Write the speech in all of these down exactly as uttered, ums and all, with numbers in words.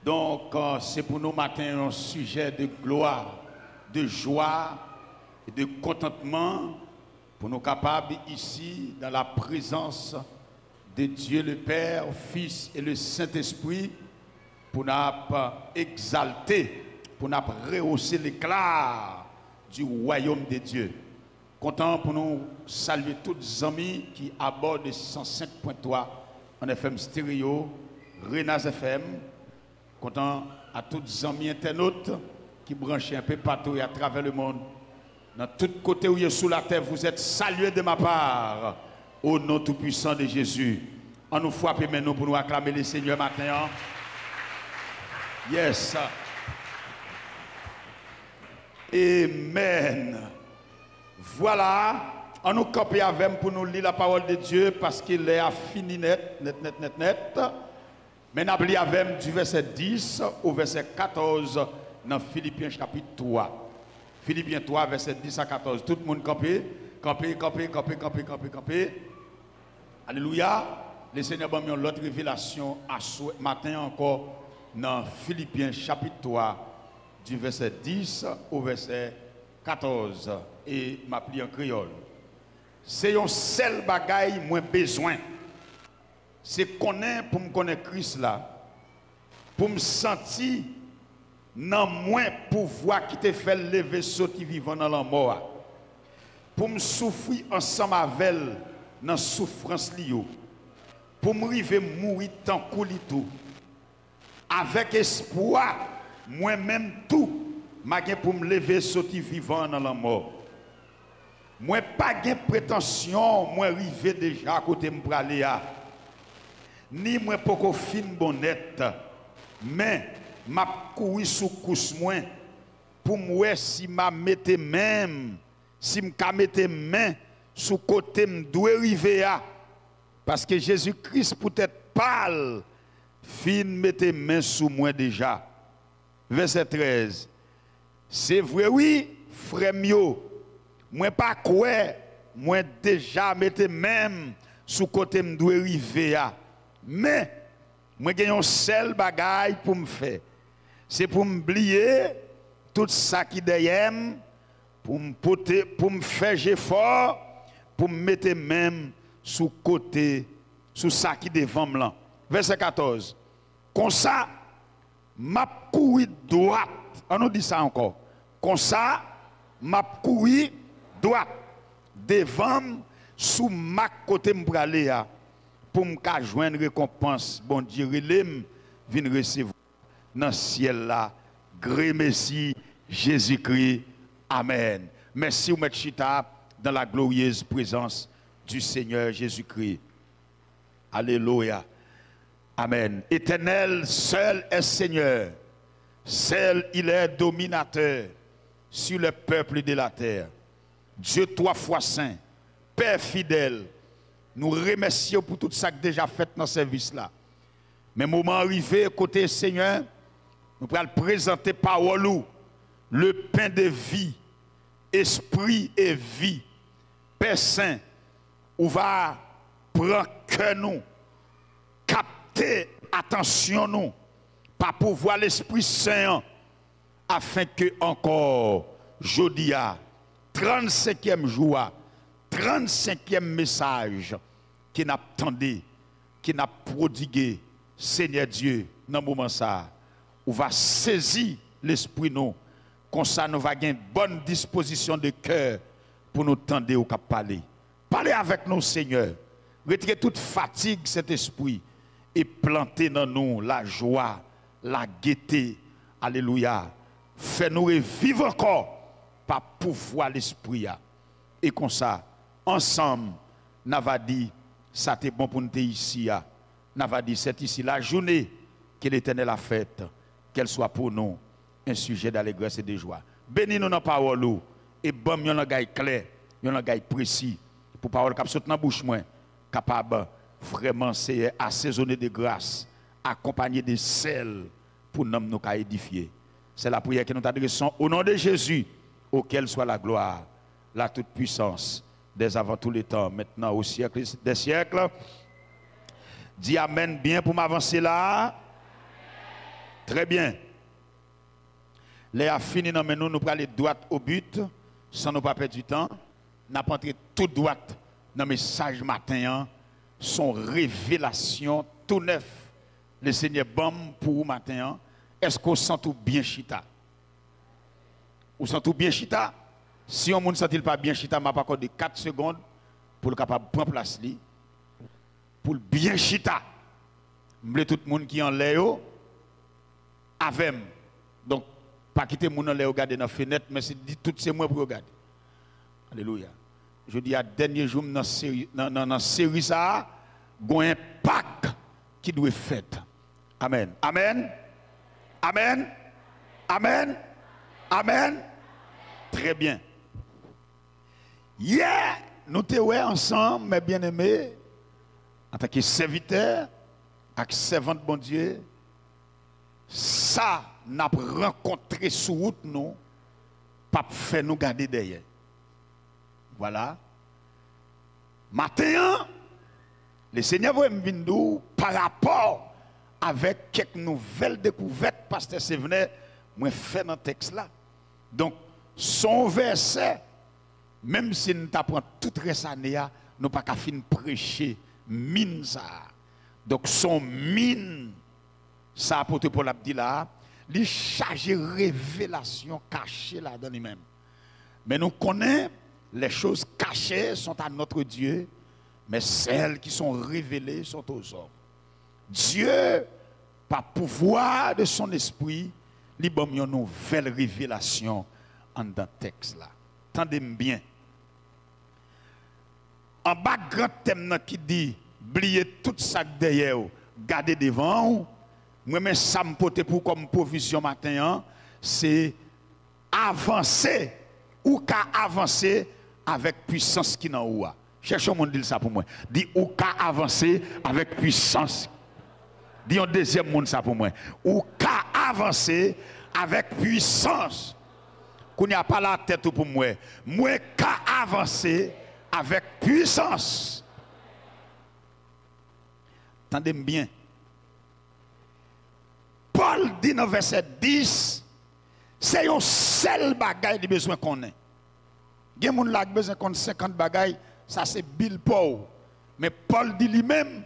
Donk, euh, se pou nou maten yon sijè de glwa, de jwa e de kontantman pou nou kapab isi, dans la présence de Dieu le Père, Fils et le Saint-Esprit, pou n ap egzalte, pou n ap rehausse l'éclat du royaume de Dieu. Kontan pou nou salye tout zanmi ki abò de san senk pwen twa an F M stereo, Renaz F M. Kontan a tout zanmi entènot ki branche enpe patou e atravè lemonn. Nan tout kote ou ye sou latè, vous êtes salués de ma part, au nom tout puissant de Jésus. Ann nou frape men nou pou nou aklame Lesenyè maten an. Yes. Amen. Vwala, ann nou kanpe avè m pou nou li la parole de Dieu, paske lè a fini nèt, nèt, nèt, nèt, nèt. Men n ap li avè m di vèsè dis o vèsè katòz nan Filipyen chapit twa. Filipyen twa, vèsè dis a katòz. Tout moun kanpe, kanpe, kanpe, kanpe, kanpe, kanpe, kanpe. Alelouya. Lesenyè ban m yon lòt revelasyon aswè, maten an ankò, nan Filipyen chapit twa, di vèsè dis o vèsè katòz, e m ap li an kreyòl. Se yon sèl bagay mwen bezwen, se konnen pou m konnen Kris la, pou m santi nan mwen pouvwa ki te fè l leve soti vivan nan lanmò a, pou m soufri ansanm avè l nan soufrans li yo, pou m rive mouri tankou li tou. Avèk espwa, mwen menm tou, m a gen pou m leve soti vivan nan lanmò. Mwen pa gen pretansyon mwen rive deja kote m prale a, ni mwen poko fin bon nèt, men m ap kouri sou kous mwen pou m wè si m a mete men m, si m ka mete men sou kote m dwe rive a, paske Jezi Kris poutèt pa l fin mete men sou mwen deja. Vèsè trèz. Se vre wi, frè m yo, mwen pa kwè mwen deja mete men m sou kote m dwe rive a. Men, mwen gen yon sèl bagay pou m fè. Se pou m bliye tout sa ki dèyè m, pou m pote, pou m fè jefò, pou m mete men m sou kote, sou sa ki devan m lan. Vèsè katòz. Konsa, m ap kouri dwat. Ann nou di sa ankò. Konsa, m ap kouri dwat devan m sou mak kote m prale a, pou m ka jwenn rekonpans Bondye rele m vin resevwa nan syèl la, gremesi Jezikri. Amèn. Mèsi, ou mèt chita dans la glorieuse présence du Seigneur Jésus-Christ. Alelouya. Amèn. Éternel, seul est Seigneur, seul il est dominateur sur les peuples de la terre. Dieu trois fois saint, Pè fidèl, nou remèsye w pou tout sa k deja fèt nan sèvis la. Men moman an rive kote, Senyè, nou pral prezante pawòl ou, le pen de vi, espri e vi. Pè Sen, ou va pran kè nou, kapte atansyon nou pa pouvwa Lespri Sen an, afenke ankò jodi a, trannsenkyèm jou a, trannsenkyèm mesaj ke n ap tande, ke n ap pwodige, Senyè Dye, nan moman sa a, ou va sezi lespri nou, konsa nou va gen bòn dispozisyon de kè pou nou tande ou k ap pale. Pale avèk nou, Senyè. Retire tout fatig, Sentespri, e plante nan nou lajwa, lagete. Alelouya. Fè nou reviv ankò pa pouvwa Lespri a. E konsa, ansanm, n a va di, sa te bon pou n te isi a. N a va di, c'est ici la journée que l'Éternel a faite, qu'elle soit pour nous un sujet d'allégresse et de joie. Beni nou nan pawòl ou e ban m yon langay klè, yon langay presi, pou pawòl k ap sot nan bouch mwen kapab vrèman, Seyè, asezone de gras, akonpanye de sèl, pou nanm nou ka edifye. Se lapriyè ke nou t adrese w, au nom de Jésus, auquel soit la gloire, la toute puissance, dès avant tous les temps, maintenant, au siècle des siècles. Di amèn byen pou m avanse la. Trè byen. Lè a fini nan men nou, nou prale dwat o bit, san nou pa pèdi tan. N ap antre tou dwat nan mesaj maten an. Se yon revelasyon tou nèf Lesenyè ban m pou ou maten an. Èske w santi w byen chita? Ou santi w byen chita? Si yon moun santi l pa byen chita, m ap akòde kat segonn pou l kapab pran plas li, pou l byen chita. M vle tout moun ki anlè yo avè m. Donk, pa kite moun anlè yo gade nan fenèt, men se di tout se mwen pou yo gade. Alelouya. Jodi a, dènye jou m nan seri, nan, nan, nan seri sa a, gon enpak ki dwe fèt. Amèn. Amèn. Amèn. Amèn. Amèn. Trè byen. Yè, nou te wè ansanm, mes bien-aimés, antanke sèvitè ak sèvant Bondye, sa n ap rankontre sou wout nou p ap fè nou gade dèyè. Vwala. Maten an, Lesenyè voye m vin di w parapò avèk kèk nouvèl dekouvèt, Pastè Sevnè, mwen fè nan tèks la. Donk, se yon vèsè, menm si n ta pran tout rès ane a, nou pa ka fin preche min sa a. Donk, se yon min, sa apot Pòl ap di la a, li chaje revelasyon kache ladan li menm. Men nou konnen, les choses cachées sont à notre Dieu, mais celles qui sont révélées sont aux hommes. Dye, pa pouvwa de son espri, li ban m yon nouvèl revelasyon anndan tèks la. Tande m byen. Anba gran tèm nan ki di, bliye tout sa k dèyè w, gade devan w, m renmen sa m pote pou w kòm pwovizyon maten an, se avanse, ou ka avanse avèk pwisans ki nan ou a. Chèche yon moun di l sa pou mwen. Di, ou ka avanse avèk pwisans. Di yon dezyèm moun sa pou mwen. Ou ka avanse avèk pwisans. Kounye a, pale a tèt ou pou mwen. Mwen ka avanse avèk pwisans. Tande m byen. Pòl di nan vèsè dis, se yon sèl bagay li bezwen konnen. Gen moun la k bezwen konn senkant bagay, sa se bil pa w. Men Pòl di li menm,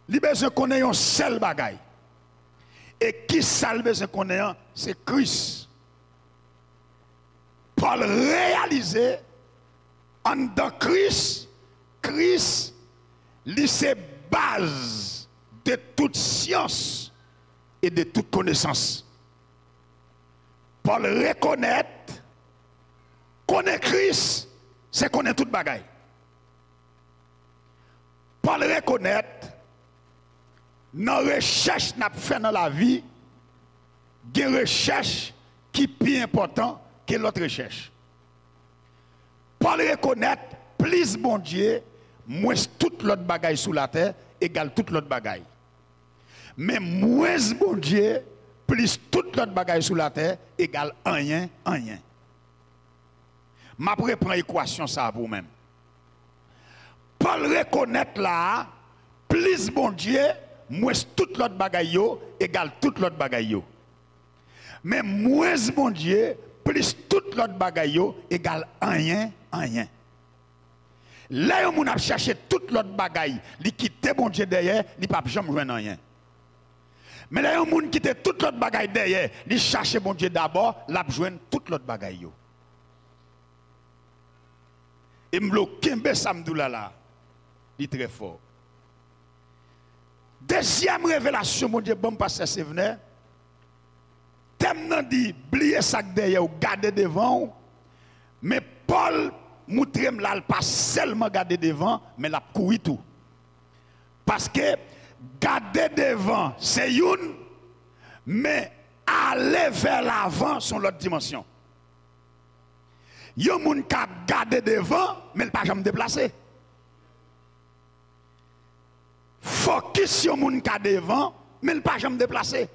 li bezwen konnen yon sèl bagay. E kisa l bezwen konnen an? Se Kris. Pòl reyalize anndan Kris, Kris, li se baz de tout syans e de tout konesans. Pòl rekonèt, konnen Kris, se konnen tout bagay. Pòl rekonèt, nan rechèch n ap fè nan lavi, gen rechèch ki pi enpòtan ke lòt rechèch. Pòl rekonèt, plis Bondye, mwens tout lòt bagay sou latè, egal tout lòt bagay. Men mwens Bondye, plis tout lòt bagay sou latè, egal anyen, anyen. M ap repran ekwasyon sa a pou ou menm. Pòl rekonèt la a, plis Bondye, mwens tout lòt bagay yo, egal tout lòt bagay yo. Men mwens Bondye, plis tout lòt bagay yo, egal anyen, anyen. Lè yon moun ap chache tout lòt bagay, li kite Bondye dèyè, li p ap janm jwenn anyen. Men lè yon moun kite tout lòt bagay dèyè, li chache Bondye dabò, l ap jwenn tout lòt bagay yo. E m vle w kenbe sa m di w la la. Li trè fò. Dezyèm revelasyon Bondye ban m, Pastè Sevnè, tèm nan di, bliye sa k dèyè w, gade devan w. Men Pòl moutre m la, l pa sèlman gade devan, men l ap kouri tou. Paske gade devan se youn, men ale vè lavan se yon lòt dimansyon. Yon moun ka gade devan, men l pa janm deplase. Fokis yon moun ka devan, men l pa janm deplase.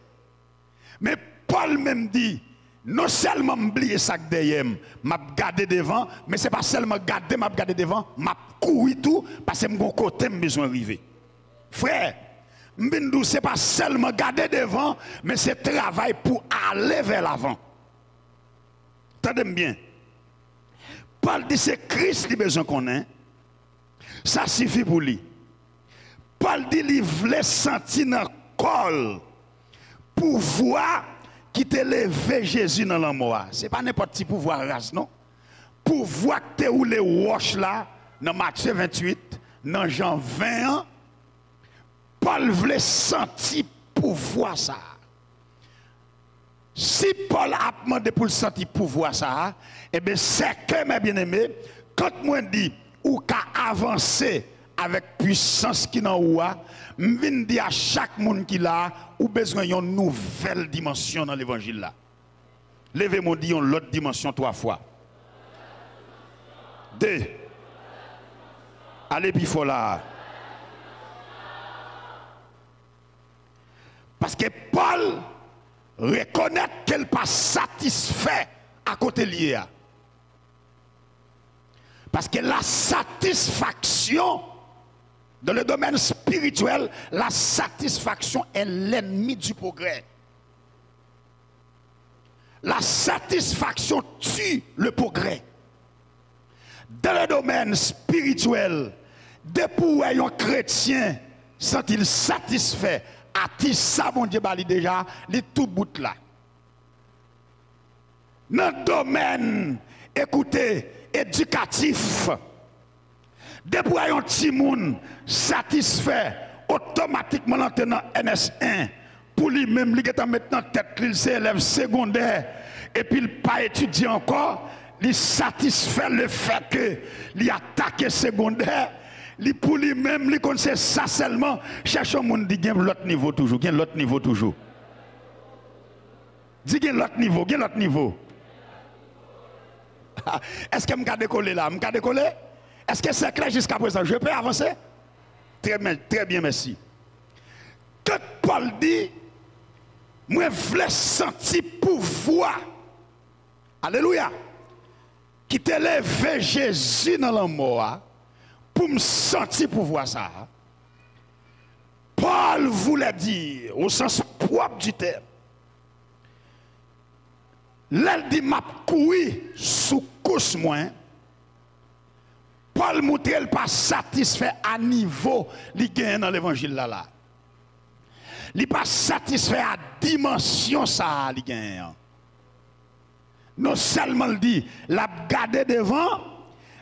Men Pòl menm di, non sèlman m bliye sa k dèyè m, m ap gade devan, men se pa sèlman gade m ap gade devan, m ap kouri tou, paske m gon kote m bezwen rive. Frè, M vin di w, se pa sèlman gade devan, men se travay pou ale vè lavan. Tande m byen. Pòl di se Kris li bezwen konnen. Sa sifi pou li. Pòl di li vle santi nan kò l pouvwa ki te leve Jezi nan lanmò a. Se pa nenpòt ti pouvwa ras, non. Pouvwa k te woule wòch la nan Matye venntuit, nan Jan ven an, Pòl vle santi pouvwa sa a. Si Pòl ap mande pou l santi pouvwa sa a, ebyen, sèke, mè byeneme, kant mwen di ou ka avanse avèk pwisans ki nan ou a, m vin di a chak moun ki la a, ou bezwen yon nouvèl dimansyon nan levanjil la. Leve men w, di yon lòt dimansyon twa fwa. De. Ale pi fò la a. Paske Pòl rekonèt ke l pa satisfè a kote l ye a. Paske la satisfaction, dans le domaine spirituel, la satisfaction est l'ennemi du progrès. La satisfaction tue le progrès. Dans le domaine spirituel, depi w wè yon kretyen santi l satisfè a ti sa Bondye ba li deja, li tou bout la. Nan domèn, ekoute, edikatif, depi w wè yon timoun satisfè, otomatikman l antre nan N S en. Pou li menm, li gentan met nan tèt li, l se elèv segondè, epi l pa etidye ankò, li satisfè lefètke li atake segondè, li, pou li menm, li konn se sa sèlman. Chèche yon moun, di gen lòt nivo toujou, gen lòt nivo toujou. Di gen lòt nivo, gen lòt nivo. Èske m ka dekole la? M ka dekole? Èske c'est clair jusqu'à présent? Je peux avancer? Très bien, très bien, merci. Kant Pòl di, mwen vle santi pouvwa, alelouya, ki te leve Jezi nan lanmò a, pou m santi pouvwa sa a. Paul voulait dire, au sens propre du terme, lè l di m ap kouri sou kous mwen, Pòl montre l pa satisfè a nivo li genyen nan levanjil la la. Li pa satisfè a dimansyon sa a li genyen an. Non sèlman l di l ap gade devan,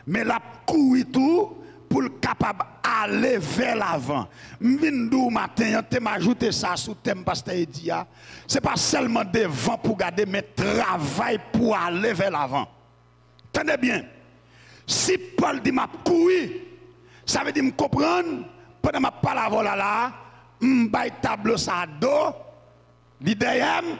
men l ap kouri tou pou l kapab ale vè lavan. M vin di w maten an, te m ajoute sa sou tèm pastè Edi a, se pa sèlman devan pou gade, men travay pou ale vè lavan. Tande byen, si Pòl di m ap kouri, sa vle di m konprann, pandan m ap pale avè w la la a, m bay tablo sa a do, li dèyè m,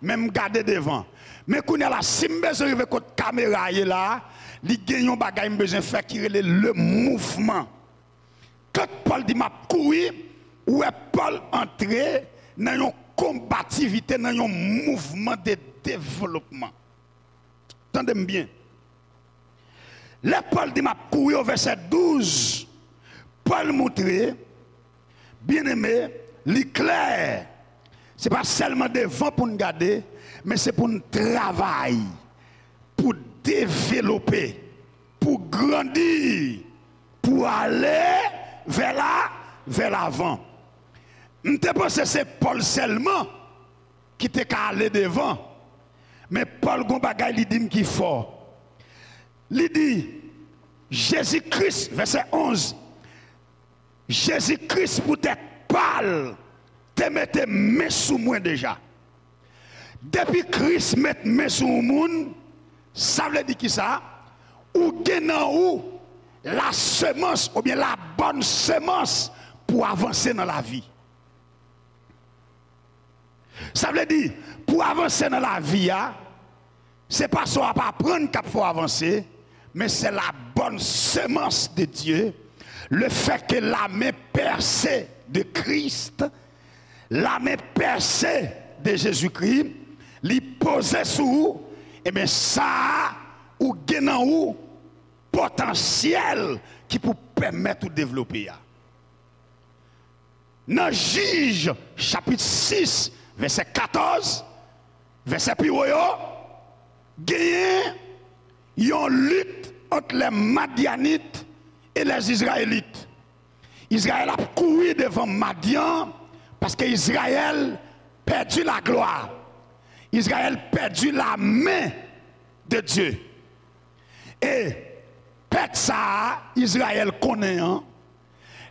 men m gade devan. Men kounye a la, si m bezwen rive kot kamera a ye la a, li gen yon bagay m bezwen fè ki rele le mouvement. Kant Pòl di m ap kouri, ou wè Pòl antre nan yon konbativite, nan yon mouvman de devlopman. Tande m byen. Lè Pòl di m ap kouri o vèsè douz, Pòl montre, byeneme, li klè. Se pa sèlman devan pou n gade, men se pou n travay, pou develope, pou grandi, pou ale vè la, vè lavan. M te panse se Pòl sèlman ki te ka ale devan. Men Pòl gon bagay li di m ki fò. Li di, Jezi Kris, vèsè onz, Jezi Kris poutèt pa l te mete men sou mwen deja. Depi Kris met men sou yon moun, sa vle di kisa? Ou gen nan ou la semans oubyen la bòn semans pou avanse nan lavi. Sa vle di, pou avanse nan lavi a, se pa sa w ap aprann k ap fè w avanse, men c'est la bonne semence de Dieu, le fait que la main percée de Christ, la main percée de Jésus-Christ, li poze sou ou, ebyen sa a, ou gen nan ou potansyèl ki pou pèmèt ou devlope a. Nan Jij, chapit sis, vèsè katòz, vèsè pi wo yo, genyen yon lit ant lè Madyanit e lè Izrayelit. Izrayèl ap kouri devan Madyan paske Izrayèl pèdi laglwa. Izrayèl pèdi la men de Dye. E pèt sa a, Izrayèl konnen an,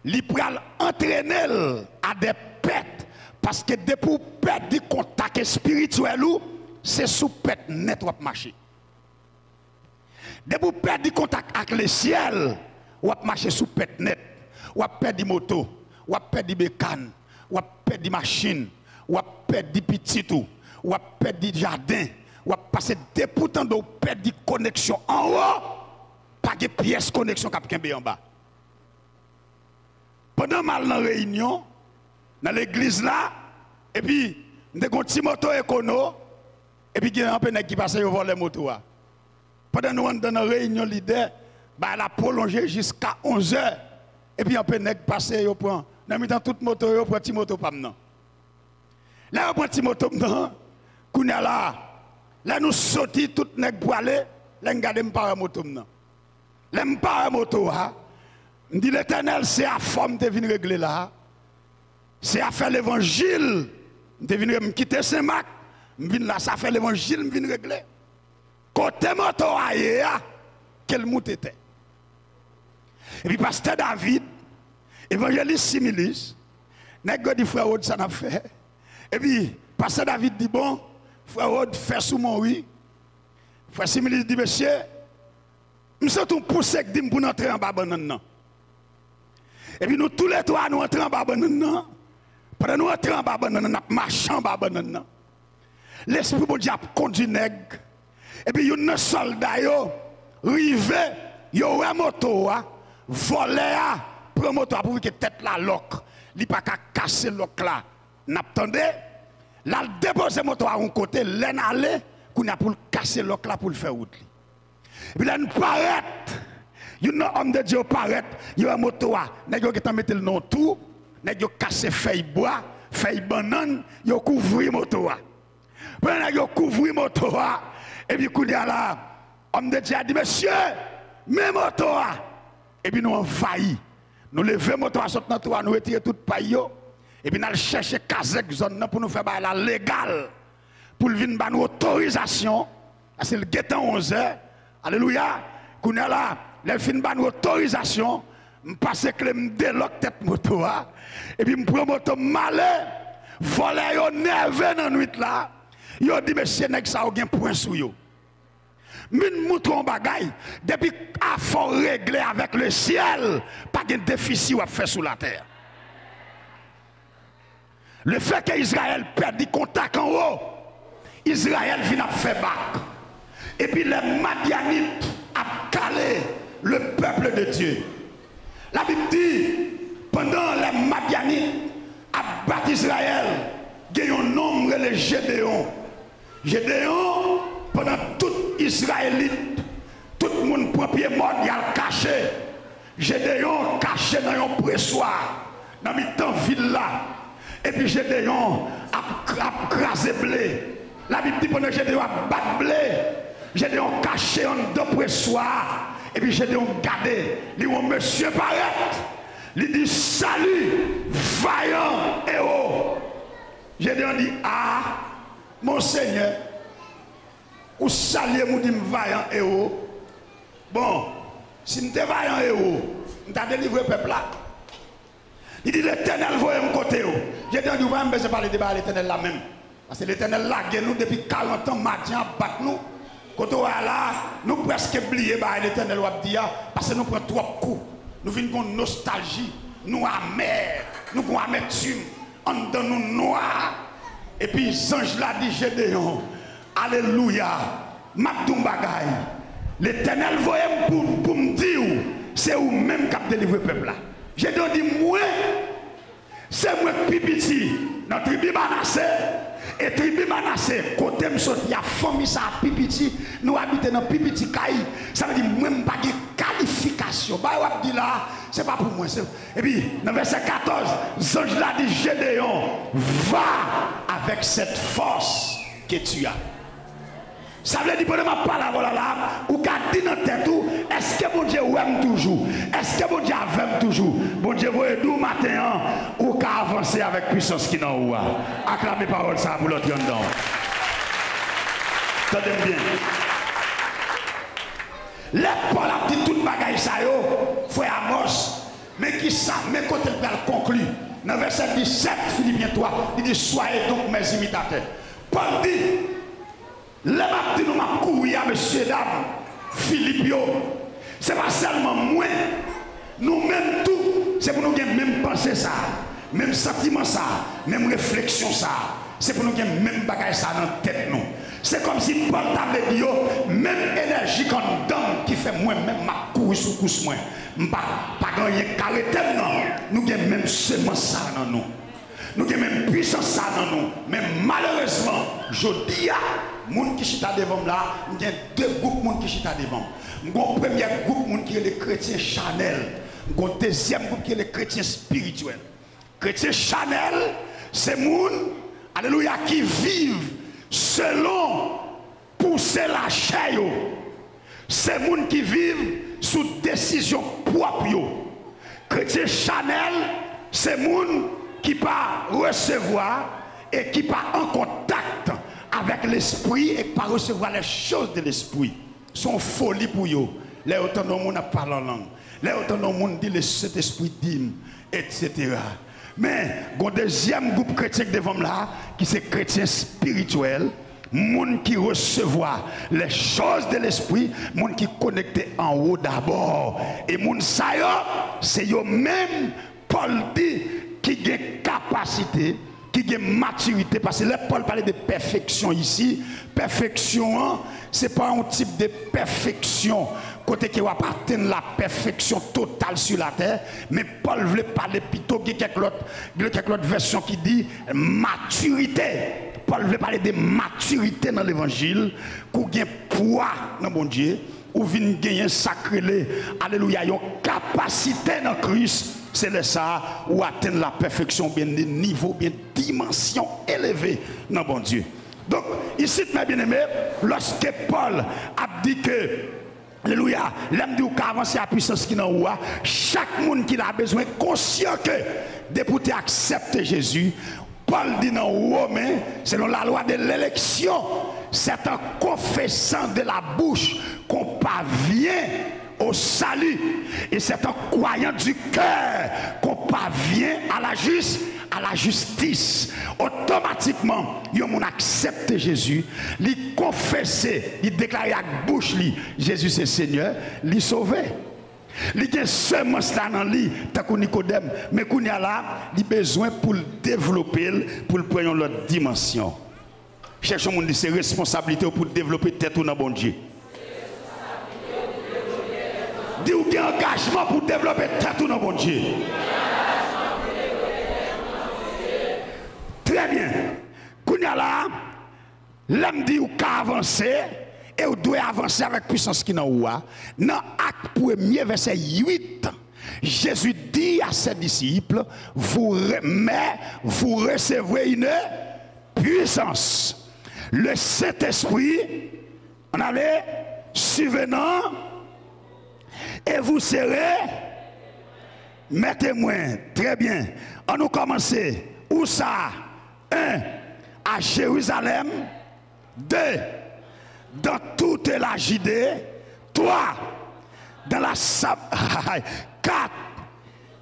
li pral antrene l a de pèt, paske depi w pèdi kontak espirityèl ou, se sou pèt nèt w ap mache. Depi w pèdi kontak ak lesyèl, w ap mache sou pèt nèt. W ap pèdi moto, w ap pèdi bekàn, w ap pèdi machin, w ap pèdi pitit ou, w ap pèdi jaden, w ap pase depi w tande w pèdi koneksyon anwo, pa gen pyès koneksyon k ap kenbe anba. Pandan m al nan reyinyon, nan legliz la, epi m te gen yon ti moto ekono, epi gen anpe nèg ki pase yo vòlè moto a. Pandan nou anndan nan reyinyon lidè, bagay la pwolonje jiska onzè, epi anpe nèg pase yo pran, nan mitan tout moto yo, pran ti moto pa m nan. Lè yo pran ti moto m nan, kounye a la, lè nou soti, tout nèg pwale, lè m gade m pa wè moto m nan. Lè m pa wè moto a, m di, Letènèl, se afè w m te vin regle la a. Se afè levanjil m te vin re-, m kite Senmak, m vin la, se afè levanjil m vin regle. Kote moto a ye a, ke l moute tè. Epi pastè David, evanjelis Similis, nèg yo di, Frè Rod, sa n ap fè? Epi pastè David di, bon, Frè Rod, fè sou mwen wi. Frè Similis di, mesye, m santi yon pouse k di m pou n antre anba bannann nan. Epi nou toulètwa, nou antre anba bannann nan. Pandan nou antre anba bannann nan, n ap mache anba bannann nan. Lespri Bondye ap kondui nèg. Epi youn nan sòlda yo rive, yo wè moto a, vòlè a pran moto a, pouvi ke tèt la lòk. Li pa ka kase lòk la. N ap tande, l al depoze moto a yon kote, lè n ale, kounye a pou l kase lòk la, pou l fè wout li. Epi lè n parèt, youn nan òm de Dye yo parèt, yo wè moto a, nèg yo gentan mete l nan yon twou, nèg yo kase fèy bwa, fèy bannann, yo kouvri moto a. Pandan nèg yo kouvri moto a, epi kounye a la, òm de Dye a di, mesye, men moto a! Epi nou anvayi. Nou leve moto a sot nan twou a, nou retire tout pay yo, epi n al chèche kazèk zòn nan pou nou fè bagay la legal, pou l vin ba nou otorizasyon, paske l gentan onzè, alelouya, kounye a la, lè l fin ba nou otorizasyon, m pase kle m delòk tèt moto a, epi m pran moto m ale, vòlè yo nève nan nwit la, yo di, mesye, nèg sa yo gen pwen sou yo. M vin moutre w yon bagay, depi afè w regle avèk lesyèl, pa gen defisi w ap fè sou latè. Lefètke Izrayèl pèdi kontak anwo, Izrayèl vin ap fè bak. Epi lè Madyanit ap kale le peuple de Dieu. Labib di, pandan lè Madyanit ap bat Izrayèl, gen yon nonm rele Jedeyon. Jedeyon, pandan tout Izrayelit, tout moun pran pye mòn, y al kache. Jedeyon kache nan yon preswa, nan mitan vil la. Epi Jedeyon ap, ap kraze ble. Labib di pandan Jedeyon ap bat ble, Jedeyon kache anndan preswa a. Epi Jedeyon gade, li wè yon mesye parèt. Li di, Salut, vaillant héros! Jedeyon di, A, Monsenyè, ou salye m, ou di m vayan ewo. Bon, si m te vayan ewo, m ta delivre pèp la. Li di, Letènèl voye m kote w. Jedeyon di, ou pa menm bezwen pale de bagay Letènèl la menm. Paske Letènèl lage nou depi karant an, Madyan ap bat nou. Kote w a la, nou prèske bliye bagay Letènèl w ap di a, paske nou pran twòp kou. Nou vin gon nostalji, nou amè, nou gon amètim, anndan nou nwa. Epi zanj la di Jedeyon, Alelouya, m ap di w yon bagay. Letènèl voye m pou, pou m di w, se ou menm k ap delivre pèp la. Jedeyon di, mwen, se mwen k pi piti nan tribi Manase, e tribi Manase, kote m soti a, fanmi sa a pi piti, nou abite nan pi piti kay, sa vle di mwen m pa gen kat Kalifikasyon. Bagay w ap di la, se pa pou mwen. Se, epi, nan vèsè katòz, zanj la di Gédéon, va avec cette force que tu as. Sa vle di, pandan m ap pale avè w la, la, ou ka di nan tèt ou, èske Bondye wè m toujou? Èske Bondye avè m toujou? Bondye voye di w maten an, ou ka avanse avèk pwisans ki nan ou a. Aklame pawòl sa a pou lòt yo anndan w. Tande m byen. Lè Pòl ap di tout bagay sa yo, frè Amòs, men kisa, men kote l pral konkli. Nan vèsè disèt, Filipyen twa, li di, soyez donc mes imitateurs. Pòl di, lè m ap di nou m ap kouri a, mesye dam, Filip yo, se pa sèlman mwen, nou menm tou, se pou nou gen menm panse sa a, menm santiman sa a, menm refleksyon sa a. Se pou nou gen menm bagay sa a nan tèt nou. Se kòmsi Pòl ta vle di yo, menm enèji k anndan m ki fè mwen menm m ap kouri sou kous mwen, m pa, pa gen anyen k ka rete m nan. Nou gen menm semans sa a nan nou. Nou gen menm pwisans sa a nan nou. Men malerezman, jodi a, moun ki chita devan m la, m gen de gwoup moun ki chita devan m. M gen yon premye gwoup moun ki rele kretyen chanèl. M gen yon dezyèm gwoup ki rele kretyen espirityèl. Kretyen chanèl, se moun, alelouya, ki viv selon pouse lachè yo. Se moun ki viv sou desizyon pwòp yo. Kretyen chanèl, se moun ki pa resevwa e ki pa an kontak avèk lespri e ki pa resevwa les choses de l'esprit. Se yon foli pou yo lè yo tande yon moun ap pale an lang, lè yo tande yon moun di, le Sentespri di m, etsetera. Men, gen yon dezyèm gwoup kretyen k devan m la, ki se kretyen espirityèl, moun ki resevwa les choses de l'esprit, moun ki konekte anwo dabò. E moun sa yo, se yo menm Pòl di ki gen kapasite, ki gen matirite, paske lè Pòl pale de pèfeksyon isi, pèfeksyon an, se pa yon tip de pèfeksyon kote ke w ap atenn la pèfeksyon total sou latè, men Pòl vle pale pito, gen kèk lòt, gen kèk lòt vèsyon ki di matirite. Pòl vle pale de matirite nan levanjil, ke w gen pwa nan Bondye, ou vin genyen sa k rele, alelouya, yon kapasite nan Kris, se lè sa a ou atenn lapèfeksyon, oubyen de nivo, oubyen dimansyon eleve nan Bondye. Donk, isit, mè byeneme, lòske Pòl ap di ke, alelouya, lè m di ou ka avanse a pwisans ki nan ou a, chak moun ki la bezwen konsyan ke depi w te aksepte Jezi, Pòl di nan Women, selon la loi de l'élection, c'est en confessant de la bouche qu'on parvient au salut, et c'est en croyant du cœur qu'on parvient à la jus-, à la justice. Otomatikman, yon moun aksepte Jezi, li konfese, li deklare ak bouch li, Jezi se Senyè, li sove. Li gen semans la nan li, tankou Nikodèm, men kounye a la, li bezwen pou l devlope l, pou l pran yon lòt dimansyon. Chèche yon moun, di se responsablite w pou w devlope tèt ou nan Bondye. Di w gen angajman pou w devlope tèt ou nan Bondye. Trè byen. Kounye a la, lè m di ou ka avanse, e ou dwe avanse avèk pwisans ki nan ou a, nan Ak premye, vèsè uit, Jésus dit à ses disciples, vous, re-, mais vous recevrez une puissance. Le Saint-Esprit, ann ale, subvenant, et vous serez mes témoins. Trè byen. Ann nou kòmanse. Ousa? Un, à Jérusalem. Deux, dans toute la Judée. Trois, dans la Sa-, quatre,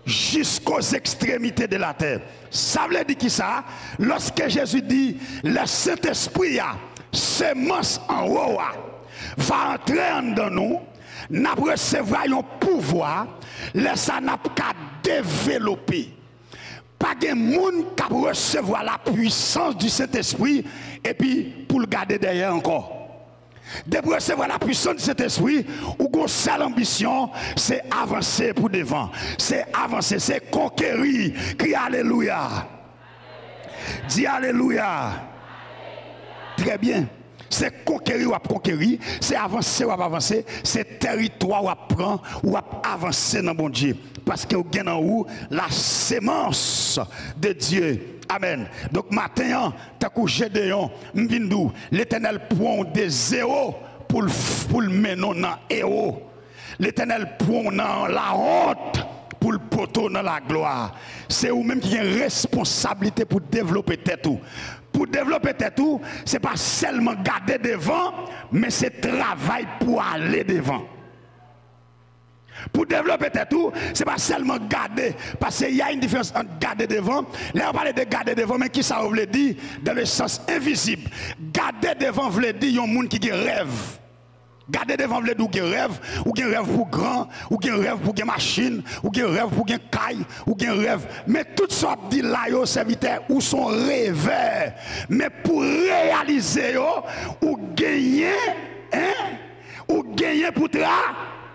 jusqu'aux extrémités de la terre. Sa vle di kisa? Lòske Jezi di, lè Sentespri a, semans anwo a, va antre anndan nou, n ap resevwa yon pouvwa, lè sa n ap ka develope. Pa gen moun k ap resevwa la puissance du Saint-Esprit epi pou l gade dèyè ankò. Depi w resevwa la puissance du Saint-Esprit, ou gon sèl anbisyon, se avanse pou devan. Se avanse, se konkeri. Kriye alelouya. Di alelouya. Trè byen. Se konkeri w ap konkeri, se avanse w ap avanse, se tèritwa w ap pran, w ap avanse nan Bondye. Paske w gen nan ou la semence de Dieu. Amèn. Donk, maten an, tankou Jedeyon, m vin di w, Letènèl pran w de zewo pou l, pou l mennen w nan ewo. Letènèl pran w nan lawont pou l pote w nan laglwa. Se ou menm ki gen responsablite pou devlope tèt ou. Pou devlope tèt ou, se pa sèlman gade devan, men se travay pou ale devan. Pou devlope tèt ou, se pa sèlman gade, paske y a une différence ant gade devan. Lè yo pale de gade devan, men kisa yo vle di dans le sens invisible? Gade devan vle di yon moun ki gen rèv. Gade devan vle di w gen rèv, ou gen rèv pou gran, ou gen rèv pou gen machin, ou gen rèv pou gen kay, ou gen rèv. Men tout sa w ap di la yo, sèvitè, ou se yon revè. Men pou reyalize yo, ou genyen, en, ou genyen pou tra,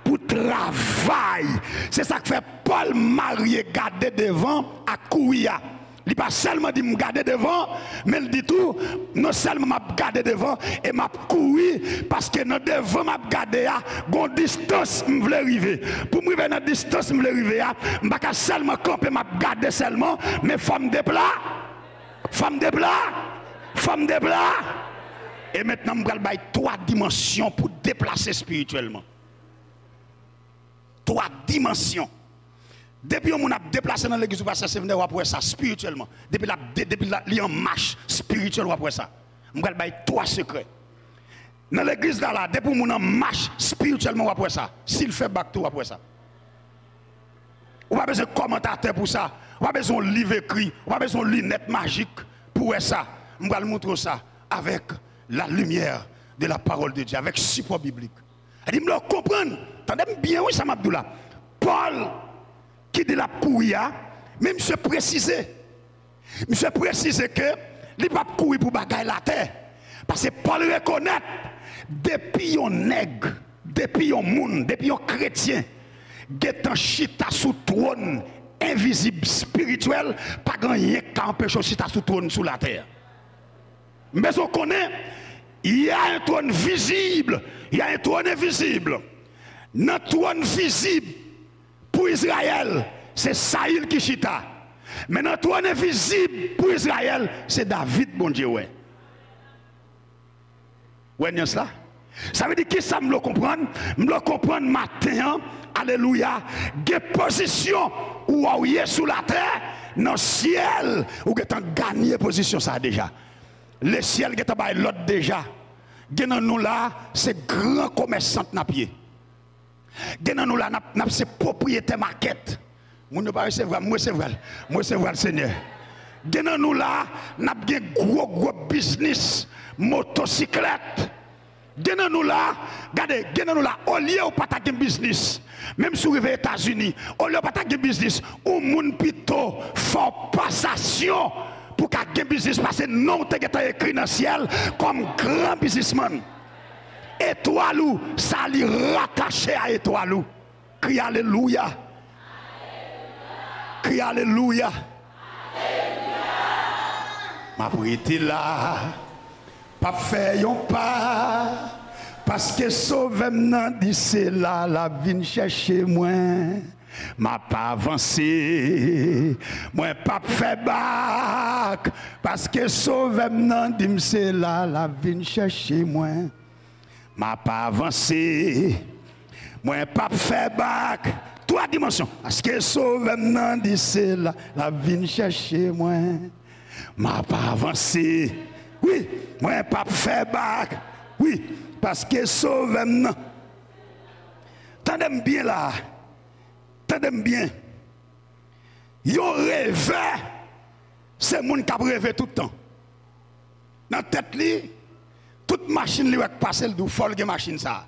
pou travay. Se sa k fè Pòl marye gade devan ak kouri a. Li pa sèlman di m gade devan, men l di tou, non sèlman m ap gade devan e m ap kouri, paske nan devan m ap gade a, gon distans m vle rive. Pou m rive nan distans m vle rive a, m pa ka sèlman kanpe, m ap gade sèlman, men fò m depla, fò m depla, fò m depla. E mentnan, m pral bay twa dimansyon pou deplase espirityèlman. Twa dimansyon. Depi yon moun ap deplase nan legliz ou, pastè Sevner, w ap wè sa espirityèlman. Depi l ap de, depi l ap, li an mach espirityèl, w ap wè sa. M pral bay twa sekrè. Nan legliz la, la, depi yon moun an mach espirityèlman, w ap wè sa. Si l fè bak tou, w ap wè sa. Ou pa bezwen kòmantatè pou sa. Ou pa bezwen yon liv ekri. Ou pa bezwen yon linèt majik pou wè sa. M pral montre w sa avec la lumière de la parole de Dieu, avec support biblique. Li di, m lè w konprann, tande m byen wi sa m ap di w la. Pòl ki di l ap kouri a, men misye presize. Misye presize ke li p ap kouri pou bagay latè. Paske Pòl rekonèt, depi yon nèg, depi yon moun, depi yon kretyen gentan chita sou twòn envizib espirityèl, pa gen anyen k ka anpeche w chita sou twòn sou latè. M bezwen w konnen, il y a un trône visible, il y a un trône invisible. Nan twòn vizib pou Izrayèl, se Sayil ki chita. Men nan twòn envizib pou Izrayèl, se David Bondye wè. Wè nyans la? Sa vle di kisa m vle w konprann? M vle w konprann maten an, alelouya, gen pozisyon ou wè w ye sou latè, nan syèl, ou gentan ganye pozisyon sa a deja. Lesyèl gentan bay lòd deja. Gen nan nou la, se gran komèsant n ap ye. Gen nan nou la, n ap, n ap se pwopriyetè makèt. Moun yo pa resevwa, m resevwa l. M resevwa l, Senyè. Gen nan nou la, n ap gen gwo, gwo biznis, motosiklèt. Gen nan nou la, gade, gen nan nou la, olye ou pa ta gen biznis, menm si w rive Etazini, olye ou pa ta gen biznis, ou moun pito fè w pasasyon pou w ka gen biznis, paske non w te gentan ekri nan syèl kòm gran biznismann. Etwal ou, sa li ratache a etwal ou. Kriye alelouya. Kriye alelouya. M ap rete la, p ap fè yon pa, paske Sovè m nan di se la l ap vin chèche mwen. M ap avanse, mwen p ap fè bak, paske Sovè m nan di m se la l ap vin chèche mwen. M ap avanse, mwen p ap fè bak. Twa dimansyon. Paske Sovè m nan di se la l ap vin chèche mwen. M ap avanse. Wi, mwen p ap fè bak. Wi, paske Sovè m nan. Tande m byen la. Tande m byen. Yon revè, se moun k ap reve tout tan. Nan tèt li, tout machin li wè k pase, l di w fò l gen machin sa a.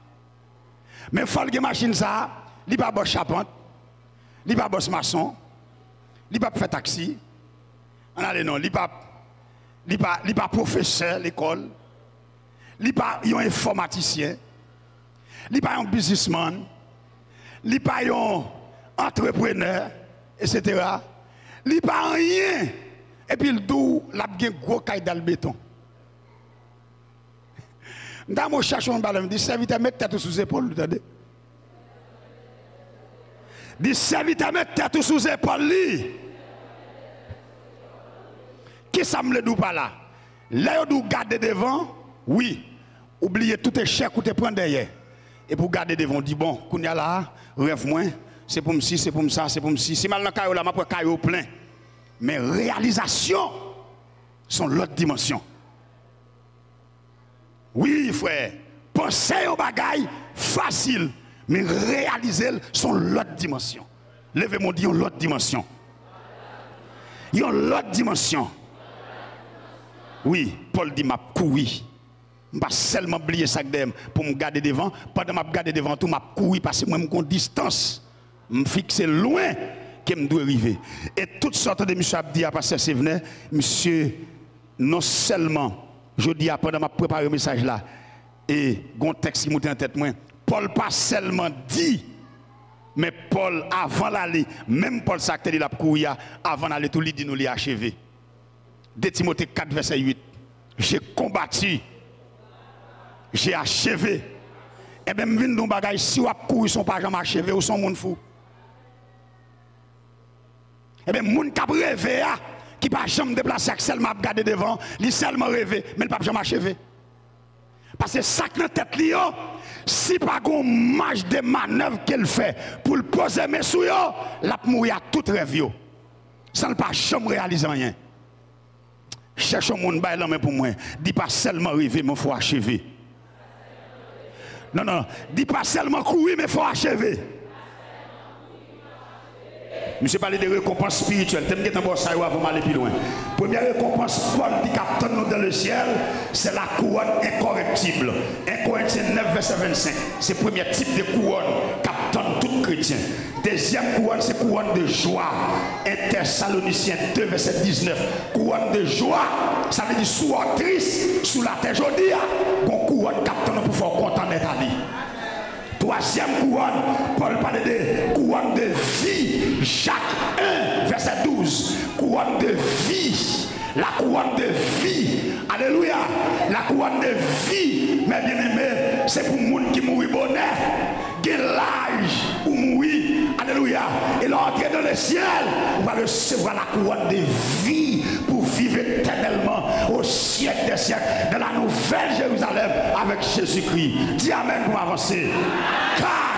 Men fò l gen machin sa a, li pa bòs chapant, li pa bòs mason, li p ap fè taksi. Ann ale non, li pa, li pa, li pa pwofesè lekòl, li pa yon enfòmatisyen, li pa yon biznismann, li pa yon antreprenè, etsetera. Li pa anyen, epi l di w l ap gen gwo kay dal beton. M ta mwen chèche yon bagay, m di, sèvitè, met tèt ou sou zepòl li, tande. Di, sèvitè, met tèt ou sou zepòl li. Kisa m vle di w pa la? Lè yo di w gade devan, wi, ou bliye tout echèk ou te pran dèyè. Epi w gade devan, w di, bon, kounye a la a, rèv mwen, se pou m si, se pou m sa, se pou m si. Si m al nan kay ou la, m ap wè kay ou plen. Men reyalizasyon, se yon lòt dimansyon. Wi, frè, panse yon bagay fasil, men reyalize l se yon lòt dimansyon. Leve men w, di yon lòt dimansyon. Yon lòt dimansyon. Wi, Pòl di, m ap kouri. M pa sèlman bliye sa k dèyè m pou m gade devan. Pandan m ap gade devan tou, m ap kouri, paske mwen, m gon distans. M fikse lwen ke m dwe rive. E tout sa w tande misye ap di a, pastè Sevner, misye, non sèlman, jodi a, pandan m ap prepare mesaj la, e gon tèks ki moute nan tèt mwen, Pòl pa sèlman di, men Pòl, avan l ale, menm Pòl sa k te di l ap kouri a, avan l ale tou, li di nou li acheve. De Timote kat vèsè uit. J'ai combattu. J'ai achevé. Enben, m vin di w yon bagay, si w ap kouri san w pa janm acheve, ou se yon moun fou. Enben, moun k ap reve a, ki pa janm deplase ak sèlman ap gade devan, li sèlman reve, men l p ap janm acheve. Paske sa k nan tèt li yo, si pa gon maj de manèv ke l fè pou l poze men sou yo, l ap mouri ak tout rèv yo, san l pa janm reyalize anyen. Chèche yon moun, bay lanmen pou mwen. Di, pa sèlman reve, men fò w acheve. Non, non, di, pa sèlman kouri, men fò w acheve. Misye pale de rekonpans espirityèl. Te m gentan ba w sa yo avan m ale pi lwen. Premyè rekonpans Pòl di k ap tann nou dans le ciel, c'est la couronne incorruptible. En Korentyen nèf, vèsè vennsenk. Se premyè tip de kouwòn k ap tann tout kretyen. Dezyèm kouwòn, se kouwòn de jwa. En Tèsalonisyen de, vèsè diznèf. Kouwòn de jwa, sa vle di si w tris sou latè jodi a, gon kouwòn k ap tann ou pou fè w kontan nèt ale. Twazyèm kouwòn, Pòl pale de kouwòn de vi, Jak en, vèsè douz. Kouwòn de vi, la couronne de vie. Alelouya. La couronne de vie, mes bien-aimés, se pou moun ki mouri bonè. Gen laj ou mouri. Alelouya. E lè w antre dans le ciel, ou va resevwa la couronne de vie pou viv etènèlman au siècle des siècles dans la nouvelle Jérusalem avec Jésus-Christ. Di amèn pou avanse. Kat.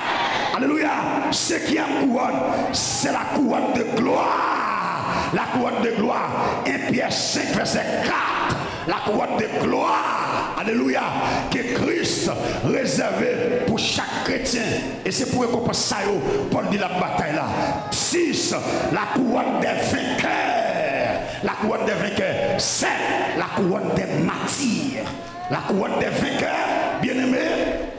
Alelouya. Senkyèm kouwòn, c'est la couronne de gloire. La couronne de gloire. En Pyè senk, vèsè kat. La couronne de gloire, alelouya, ke Kris rezève pou chak kretyen. E se pou rekonpans sa yo Pòl di l ap batay la. Sis, la couronne des vainqueurs. La couronne des vainqueurs. Sèt, la couronne des martyrs. La couronne des vainqueurs, bien-aimés,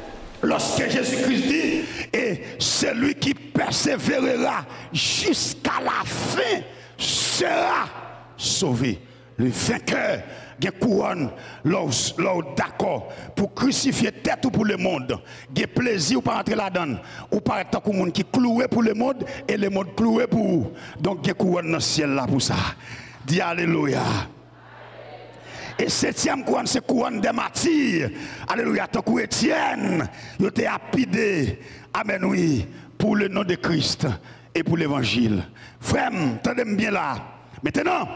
lorsque Jésus-Christ dit, et celui qui persévérera jusqu'à la fin sera sauvé. Le vainqueur gen kouwòn lè w, lè w dakò pou w krisifye tèt ou pou lemonn. Gen plezi ou pa antre ladan l. Ou parèt tankou moun ki klouwe pou lemonn e lemonn klouwe pou ou. Donk gen kouwòn nan syèl la pou sa. Di alelouya. E setyèm kouwòn se kouwòn dè mati. Alelouya. Tankou Etyèn, yo te lapide. Amèn, wi. Pour le nom de Christ et pour l'évangile. Frè m, tande m byen la. Mentenan,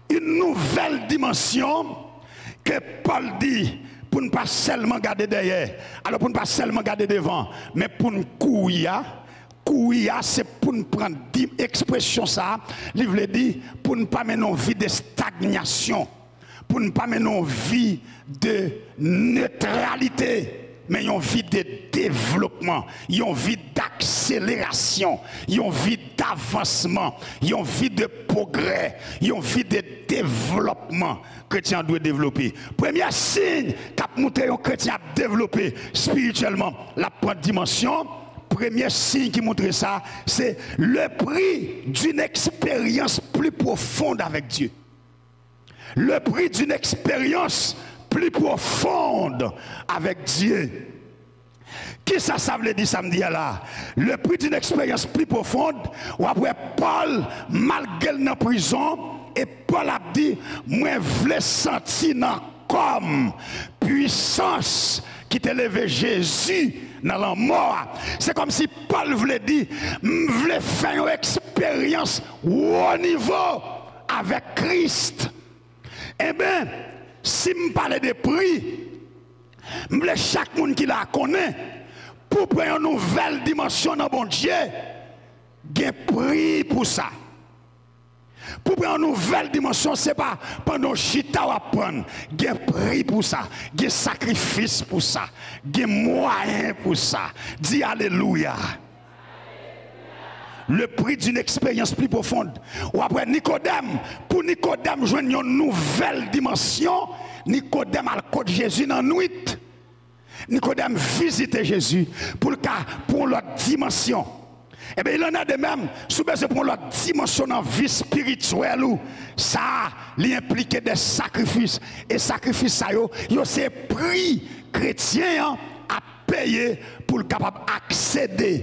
yon nouvèl dimansyon ke Pòl di pou n pa sèlman gade dèyè, alò pou n pa sèlman gade devan, men pou n kouri a. Kouri a, se pou n pran di-, ekspresyon sa a, li vle di pou n pa mennen yon vi de stagnasyon. Pou n pa mennen yon vi de netralite, men yon vi de devlopman, yon vi dakselerasyon, yon vi davansman, yon vi de pwogrè, yon vi de devlòpman. Kretyen an dwe devlope. Premye siy k ap montre yon kretyen ap devlope espirityèlman, l ap pran dimansyon. Premye siy ki montre sa, se le prix d'une expérience plus profonde avec Dieu. Le prix d'une expérience plus profonde avec Dieu. Kisa sa vle di, sa m di a la? Le prix d'une expérience plus profonde, w ap wè Pòl, malgre l nan prizon, e Pòl ap di, mwen vle santi nan kò m, pwisans ki te leve Jezi nan lanmò a. Se kòmsi Pòl vle di, m vle fè yon eksperyans wo nivo avèk Kris. Enben, si m pale de pri, m vle chak moun ki la konnen, pou pran yon nouvèl dimansyon nan Bondye, gen pri pou sa. Pou pran yon nouvèl dimansyon, se pa pandan w chita w ap prann. Gen pri pou sa. Gen sakrifis pou sa. Gen mwayen pou sa. Di alelouya. Le prix d'une expérience plus profonde. W ap wè Nikodèm, pou Nikodèm jwenn yon nouvèl dimansyon, Nikodèm al kot Jezi nan nwit. Nikodèm vizite Jezi pou l ka pran yon lòt dimansyon. Ebyen, il en est de même, si w bezwen pran yon lòt dimansyon nan vi espirityèl ou, sa a, li enplike de sakrifis. E sakrifis sa yo, yo se pri kretyen an ap peye pou l kapab aksede,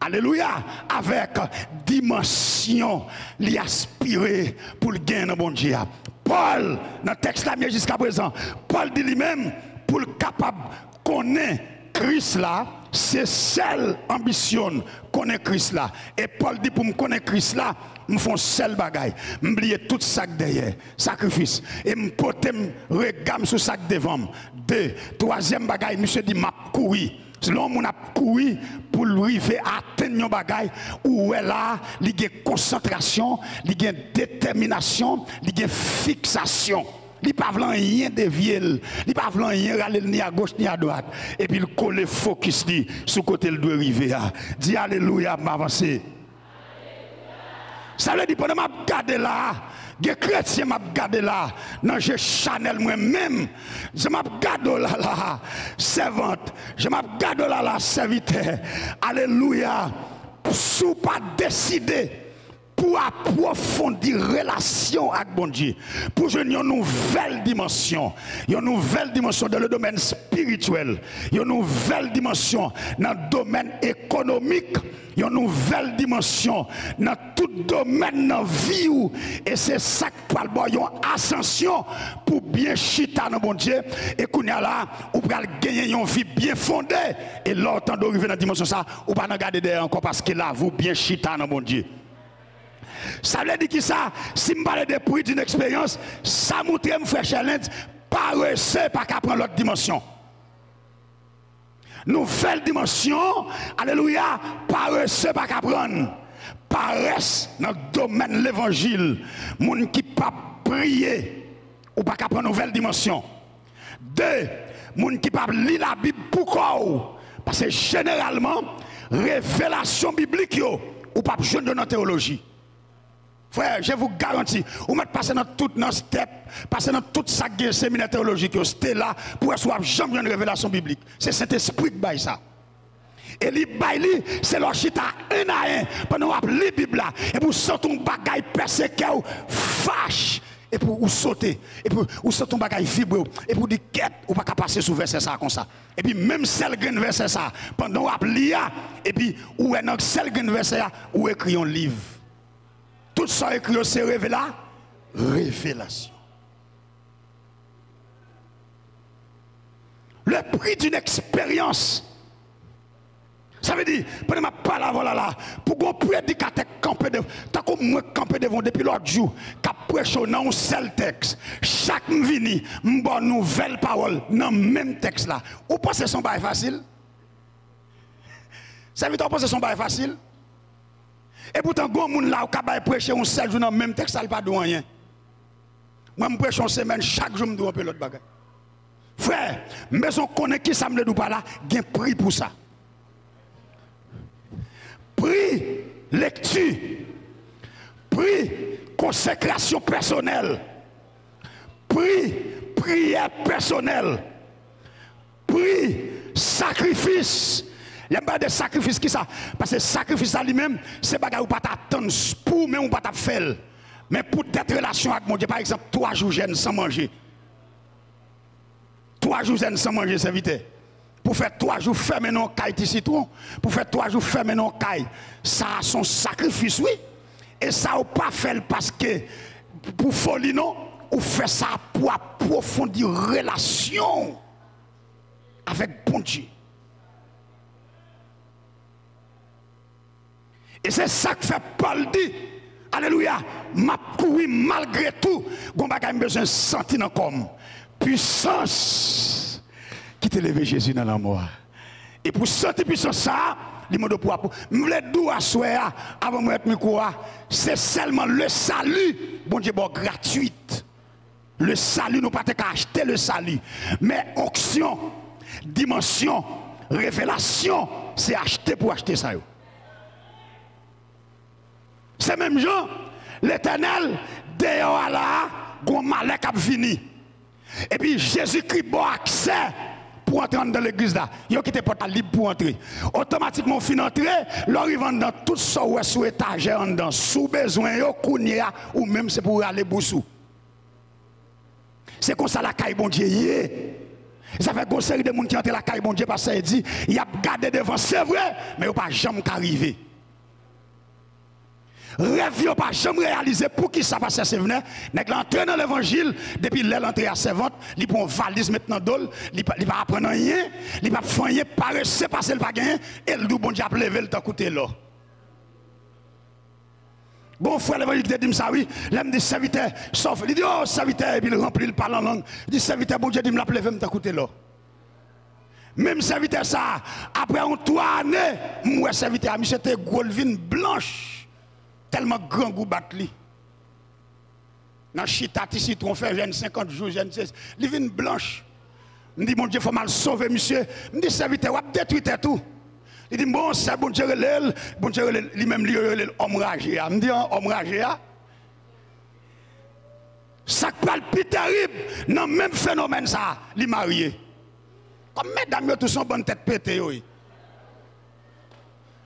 alelouya, avèk dimansyon li aspire pou l genyen nan Bondye a. Pòl, nan tèks la m ye jiskaprezan, Pòl di li menm, pou l kapab konnen Kris la, se sèl anbisyon l, konnen Kris la. E Pòl di, pou m konnen Kris la, m fè yon sèl bagay. M bliye tout sa k dèyè, sakrifis. E m pote m rega m sou sa k devan m. De, twazyèm bagay, misye di, m ap kouri. Lè yon moun ap kouri pou l rive atenn yon bagay, ou wè la, li gen konsantrasyon, li gen detèminasyon, li gen fiksasyon. Li pa vle anyen devye l. Li pa vle anyen rale l ni agoch ni adwat. Epi l kole fokis li sou kote l dwe rive a. Di alelouya, m avanse. Sa vle di, pandan m ap gade la a, gen kretyen m ap gade la a, nan je chanèl mwen menm. Jan m ap gade w la la a, sèvant. Jan m ap gade w la la a, sèvitè. Alelouya. Si w pa deside pou apwofondi relasyon ak Bondye, pou jwenn yon nouvèl dimansyon, yon nouvèl dimansyon dans le domaine spirituel, yon nouvèl dimansyon nan domèn ekonomik, yon nouvèl dimansyon nan tout domèn nan vi w, e se sa k pral ba w yon asansyon pou byen chita nan Bondye, e kounye a la, ou pral genyen yon vi byen fonde, e lè w tande w rive nan dimansyon sa, ou pa nan gade dèyè ankò, paske lavi w byen chita nan Bondye. Sa vle di kisa? Si m pale de prix d'une expérience, sa montre m, frè Challenge, parese pa ka pran lòt dimansyon. Nouvèl dimansyon, alelouya, parese pa ka pran. Parès nan domèn levanjil, moun ki p ap priye, ou pa ka pran nouvèl dimansyon. De, moun ki p ap li Labib pou kò w. Paske jeneralman, revelasyon biblik yo, ou p ap jwenn yo nan teyoloji. Frè, je vous garantis, ou mèt pase nan tout, nan step, pase nan tout sa k gen seminè teyolojik yo, Stella, pou wè si w ap janm jwenn revelasyon biblik. Se Sentespri k bay sa. E li bay li, se lè w chita en a en, pandan w ap li Bib la, epi w santi yon bagay pèse kè w, fach, epi w sote, epi w santi yon bagay vibre w, epi w di, kèt, ou pa ka pase sou vèsè sa a konsa. Epi menm sèl grenn vèsè sa a, pandan w ap li a, epi ou wè nan sèl grenn vèsè a, ou ekri yon liv. Tout sa w ekri yo se revela-, revelasyon. Le prix d'une expérience. Sa vle di, pandan m ap pale avè w la la, pou gon predikatè k kanpe devan, tankou mwen k kanpe devan w depi lòt jou, k ap preche w nan yon sèl tèks, chak m vini, m ba w nouvèl pawòl nan menm tèks la. Ou panse se yon bagay fasil? Sèvitè, ou panse se yon bagay fasil? Epoutan, gon moun la, ou ka bay preche yon sèl jou nan menm tèks la, li pa di w anyen. Mwen, m preche yon semèn, chak jou m di w anpe lòt bagay. Frè, m bezwen konnen kisa m vle di w pa la, gen pri pou sa. Pri lekti, pri konsekrasyon pèsonèl, pri priyè pèsonèl, pri sakrifis. Lè m pale de sakrifis, kisa? Paske sakrifis la li menm, se bagay ou pa t atann s-, pou ou menm ou pa t ap fè l. Men poutèt relasyon ak Bondye, pa egzanp, twa jou jèn san manje. Twa jou jèn san manje, sèvitè. Pou fè twa jou fèmen nan yon kay ti sitwon, pou fè twa jou fèmen nan yon kay. Sa a se yon sakrifis, wi. E sa ou pa fè l paske pou foli, non. Ou fè sa pou apwofondi relasyon w avèk Bondye. E se sa k fè Pòl di, alelouya, m ap kouri malgre tou, gon bagay m bezwen santi nan kò m. Pisans ki te leve Jezi nan lanmò a. E pou santi pisans sa a, li mande w pou ap. M vle di w aswè a, avan mwen met mikwo a, se sèlman le salut Bondye ba w gratuit. Le salut, nou pa te ka achte le salut. Men onksyon, dimansyon, revelasyon, se achte pou achte sa yo. Se menm jan, Letènèl, deyò a la a, gon malè k ap vini. Epi Jezikri ba w aksè pou antre anndan legliz la. Yo kite pòt la lib pou w antre. Otomatikman, w fin antre, lè w rive anndan, tout sa w wè sou etajè anndan, si w bezwen yo, kounye a, ou menm, se pou w rale bous ou. Se konsa lakay Bondye ye. E sa fè gon seri de moun ki antre lakay Bondye, pastè Edi, y ap gade devan, se vre, men yo pa janm ka rive. Rèv yo pa janm reyalize. Poukisa, pastè Sevnè? Nèg la antre nan levanjil, depi lè l antre a sèvant, li pran yon valiz met nan do l, li pa, li pa aprann anyen, li p ap fè anyen, parese pase l pa genyen, e l di w Bondye ap leve l tankou telò. Bon, frè levanjil ki te di m sa, wi. Lè m di, "Sèvitè, sa w fè?" Li di, "O, sèvitè," epi l ranpli, l pale an lang. Li di, "Sèvitè, Bondye di m l ap leve m tankou telò." Menm sèvitè sa a, apre yon twa ane, m wè sèvitè a, misye te gwo, l vin blanch, tèlman grangou bat li. Nan chita ti sitwon, fè jèn senkant jou, jèn sezi. Li vin blanch. M di, "Bondye, fò m al sove misye." M di, "Sèvitè, w ap detwi tèt ou." Li di m, "Bon, sè, Bondye rele l, Bondye rele l." Li menm, li rele l òm raje a. M di, "An, òm raje a?" Sa k pral pi terib nan menm fenomèn sa a, li marye. Kòm medam yo tou se yon bann tèt pete yo ye.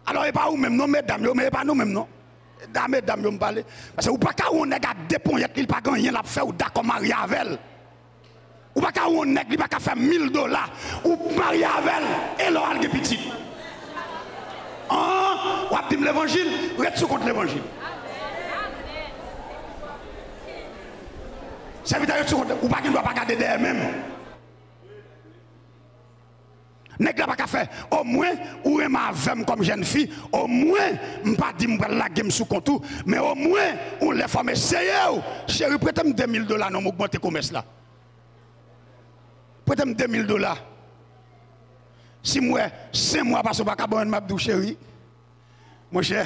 Alò, e pa ou menm non, medam yo, men e pa nou menm non. Da medam yo m pale. Paske ou pa ka wè yon nèg ak de ponyèt li, li pa gen anyen l ap fè, ou dakò marye avè l. Ou pa ka wè yon nèg, li pa ka fè mil dola, ou marye avè l, e lè w al gen pitit. An, w ap di m levanjil, ret sou kont levanjil. Sèvitè, ret sou kont, ou pa gen dwa pa gade dèyè menm. Nèg la pa ka fè. Omwen, ou renmen avè m kòm jèn fi. Omwen, m pa di m pral lage m sou kont ou. Men omwen, yon lè fò m eseye w. Cheri, prete m de mil dola non, m ogmante komès la. Prete m de mil dola. Si m wè senk mwa pase, ou pa ka ban m, m ap di w, cheri. Monchè.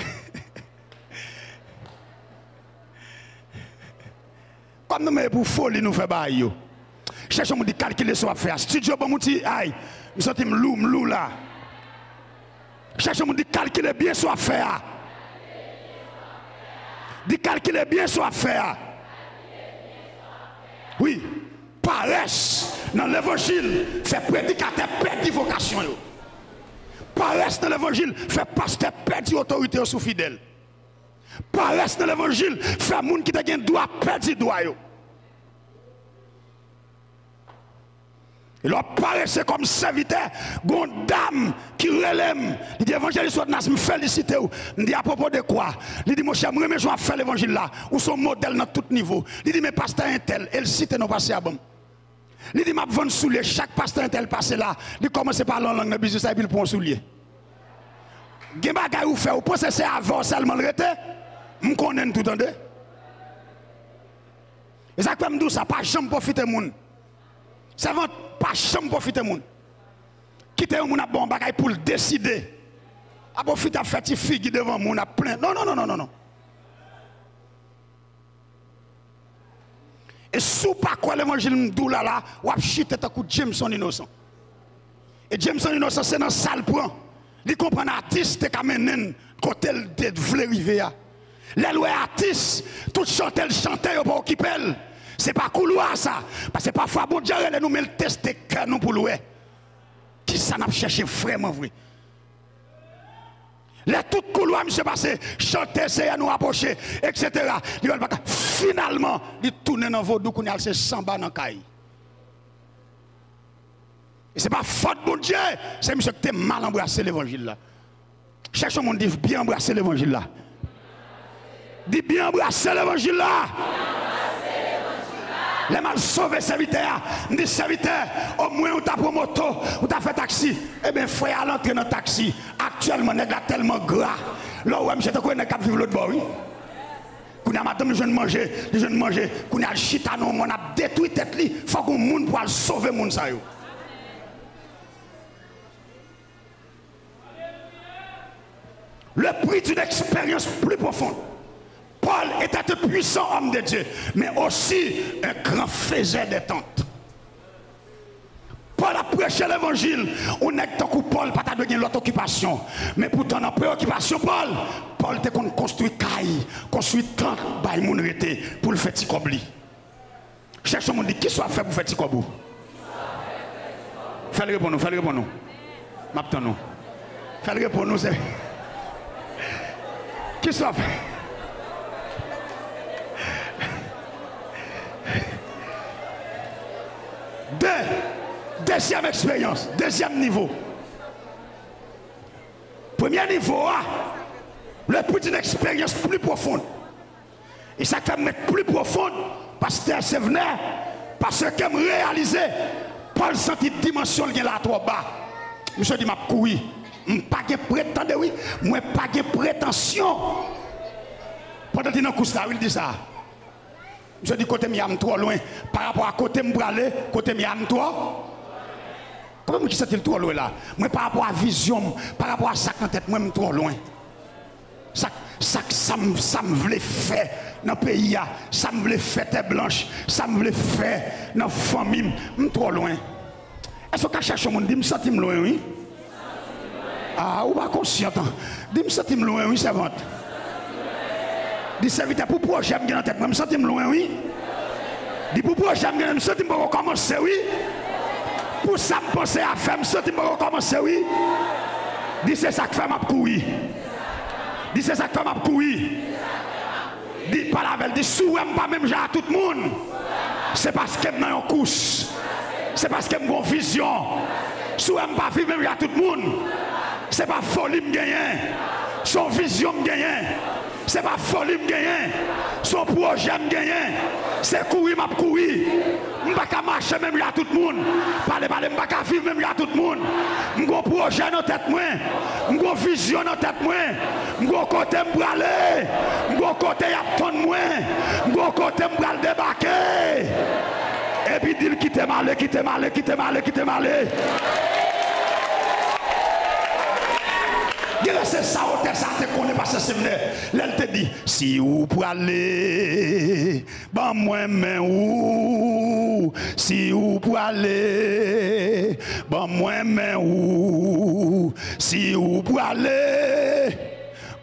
Kòm nou menm e pou foli nou fè bagay yo. Chèche yon moun di kalkile sa w ap fè a. Studio ban m yon ti ay. M santi m lou, m lou la. Chèche yon moun di kalkile byen sa w ap fè a. Di kalkile byen sa w ap fè a. Wi. Parès nan levanjil fè predikatè pèdi vokasyon yo. Parès nan levanjil fè pastè pèdi otorite yo sou fidèl. Parès nan levanjil fè moun ki te gen dwa pèdi dwa yo. E lè w ap parese kòm sèvitè, gon dam ki rele m, li di, "Evanjelis Rodnas, m felisite w." M di, "Apwopo de kwa?" Li di, "Monchè, m renmen jan w ap fè levanjil la. Ou se yon modèl nan tout nivo." Li di, "Men pastè entèl," e l site non pastè a ban m. Li di, "M ap vann soulye." Chak pastè entèl pase la, li kòmanse pale yon lang nan biznis la, epi l pran yon soulye. Gen bagay ou fè, ou panse se avè w sèlman l rete? M konnen n tou, tande. E sa k fè m di w sa, pa janm pwofite moun. Sèvant, pa janm pwofite moun. Kite yon moun ap ba w yon bagay pou l deside. Ap pwofite ap fè ti figi devan moun, ap plen. Non, non, non, non, non, non. E si w pa kwè levanjil m di w la la, w ap chite tankou Jameson Inosan. E Jameson Inosan se nan sa l pran. Li konprann atis te ka mennen l kote l te vle rive a. Lè l wè atis, tout chante l chante yo pa okipe l. Se pa koulwa sa. Paske pafwa Bondye rele nou, men l teste kè nou pou l wè kisa n ap chèche vrèman vre. Lè tout koulwa misye pase, chante Seyè nou rapwoche, etsetera. Li wè l pa ka. Finalman, li tounen nan vodou, kounye a l se sanba nan kay. E se pa fòt Bondye, se misye ki te mal anbrase levanjil la. Chèche yon moun, di, "Byen anbrase levanjil la." Di, "Byen anbrase levanjil la." Lè m al sove sèvitè a, m di, "Sèvitè, omwen ou ta pran moto, ou ta fè taksi." Ebyen, frè a al antre nan taksi. Aktyèlman, nèg la tèlman gra. Lè w wè misye tankou yon nèg k ap viv lòtbò, wi. Kounye a, madanm li jwenn manje, li jwenn manje. Kounye a, l chita nan yon mòn ap detwi tèt li. Fòk yon moun pou al sove moun sa yo. Le prix d'une expérience plus profonde. Paul était un puissant homme de Dieu, mais aussi un grand faiseur de tentes. Paul ap preche levanjil. Yon nèg tankou Paul pa ta dwe gen lòt okipasyon. Men poutan, nan preyokipasyon Paul, Paul te konn konstwi kay, konstwi tant bay moun rete pou l fè ti kòb li. Chèche yon moun, di, "Kisa w ap fè pou fè ti kòb ou?" Fè l reponn ou, fè l reponn ou. M ap tann ou. Fè l reponn ou, se. Kisa w ap fè? De, dezyèm eksperyans, dezyèm nivo. Premye nivo a, le prix d'une expérience plus profonde. E sa k fè m met pli pwofon, pastè Sevner, paske m reyalize Pòl santi dimansyon l gen la twò ba. Misye di, "M ap kouri. M pa gen pre-, tande wi, mwen pa gen pretansyon." Pandan l te nan kous la, wi, l di sa. Misye di, "Kote m ye a, m twò lwen. Pa rapò a kote m prale, kote m ye a, m twò." Konbyen moun ki santi l twò lwen la? Mwen, pa rapò a vizyon m, pa rapò a sa k nan tèt mwen, m twò lwen. Sa, sa, sa m, sa m vle fè nan peyi a, sa m vle fè tè blanch, sa m vle fè nan fanmi m, m twò lwen. Èske w ka chèche yon moun, di, "M santi m lwen, wi"? Ah, ou pa konsyan, tan. Di, "M santi m lwen, wi, sèvant." Di, "Sèvitè, pou pwojè m gen nan tèt mwen, m santi m lwen, wi." Di, "Pou pwojè m gen, m santi m poko kòmanse, wi. Pou sa m panse a fè, m santi m poko kòmanse, wi." Di, "Se sa k fè m ap kouri." Di, "Se sa k fè m ap kouri." Di, pale avè l, di, "Si w wè m pa menm jan a tout moun, se paske m nan yon kous. Se paske m gon vizyon. Si w wè m pa viv menm jan a tout moun, se pa foli m genyen. Se yon vizyon m genyen. Se pa foli m genyen. Se yon pwojè m genyen. Se kouri m ap kouri. M pa ka mache menm jan a tout moun. Pale, pale, m pa ka viv menm jan a tout moun. M gon pwojè nan tèt mwen. M gon vizyon nan tèt mwen. M gon kote m prale. M gon kote y ap tann mwen. M gon kote m pral debake." Epi di l, "Kite m ale, kite m ale, kite m ale, kite m ale." Genlè se sa otè sa te konnen, pastè Sevner, lè l te di, "Si ou prale, ban mwen men ou. Si ou prale, ban mwen men ou. Si ou prale,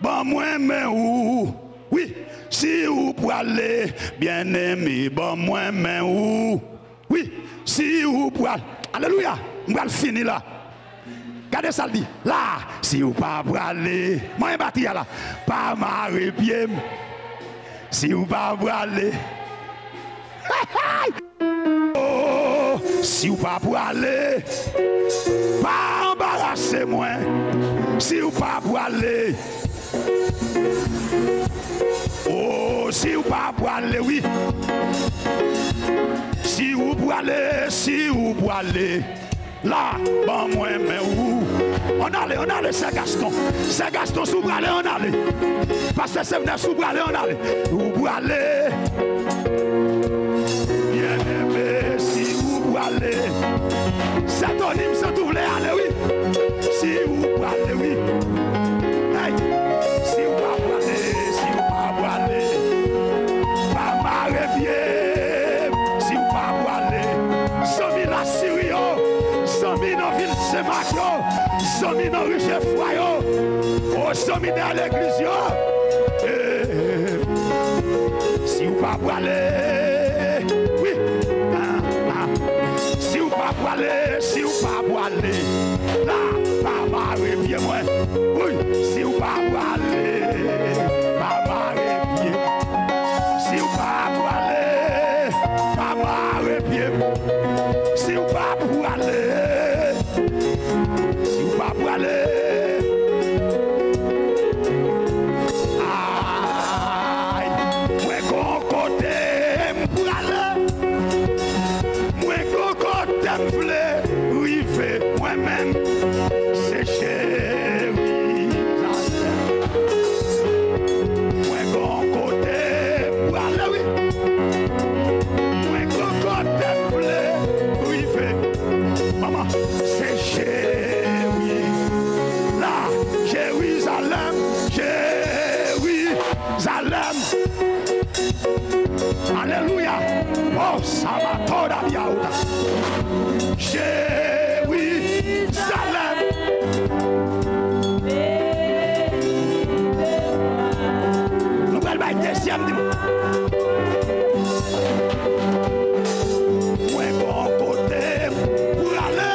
ban mwen men ou. Wi, si ou prale, byeneme, ban mwen men ou. Wi, si ou pral." Alelouya! M pral fini la. Gade sa l di la. "Si w pa prale," manyen batri a la, "pa mare pye m. Si w pa prale, oh, si w pa prale, pa anbarase mwen. Si w pa prale, oh, si w pa prale, wi. Si w prale, si w prale." La, ban mwen men ou. Ann ale, ann ale, sè Gaston. Sè Gaston, si w prale, ann ale. Pastè Sevner, si w prale, ann ale. Ou prale. Byeneme, si ou prale. Sè Tony, m santi w vle ale, wi. Si ou prale, wi. Hey, si w pa prale, si w pa prale, pa mare pye m. Si w pa prale, zanmi Lasiri yo, zanmi nan vil Senmak yo, zanmi nan ri Jefwa yo, o zanmi dèyè legliz yo, eh, si w pa prale, wi, ah, ah, si w pa prale, si w pa prale, la, pa mare pye mwen. Wi, si w pa prale, pa mare pye. Si w pa prale, pa mare pye. Si w pa prale, si w pa prale, ay, mwen gon kote m prale. Rive mwen menm, se Jerizalèm. Mwen gon kote m prale, wi. Mwen gon kote m vle rive. Manman, se Jeri-, la, Jerizalèm, Jerizalèm. Alelouya. Oh, Sabato da Biauta. Jerizalèm. Nou pral bay dezyèm dimanch. Mwen gon kote m prale.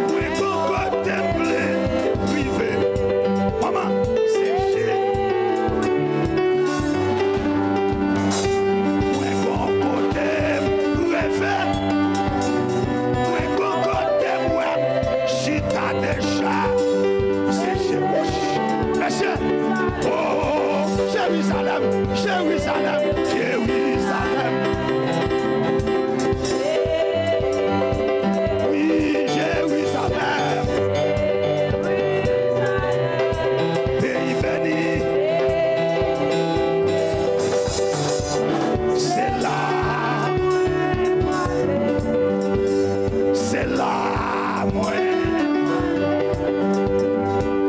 Mwen gon kote m vle rive. Manman, se Jezi. Mwen gon kote m reve. Mwen gon kote m wè m chita deja. Se Jezi. Mesye, oh, Jerizalèm, Jerizalèm, Jerizalèm. Wi, Jerizalèm. Peyi beni. Se la. Se la mwen.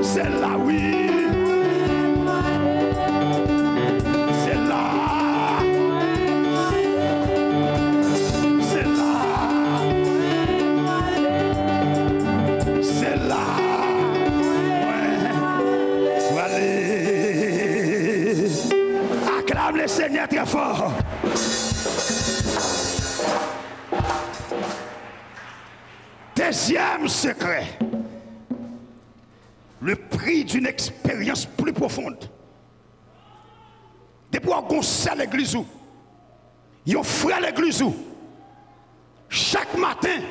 Se la wi. Se la. Se la. Se la mwen prale. Aklame le Senyè trè fò. Dezyèm sekrè, le prix d'une expérience plus profonde. Depi w gon sè legliz ou, yon frè legliz ou, chak maten,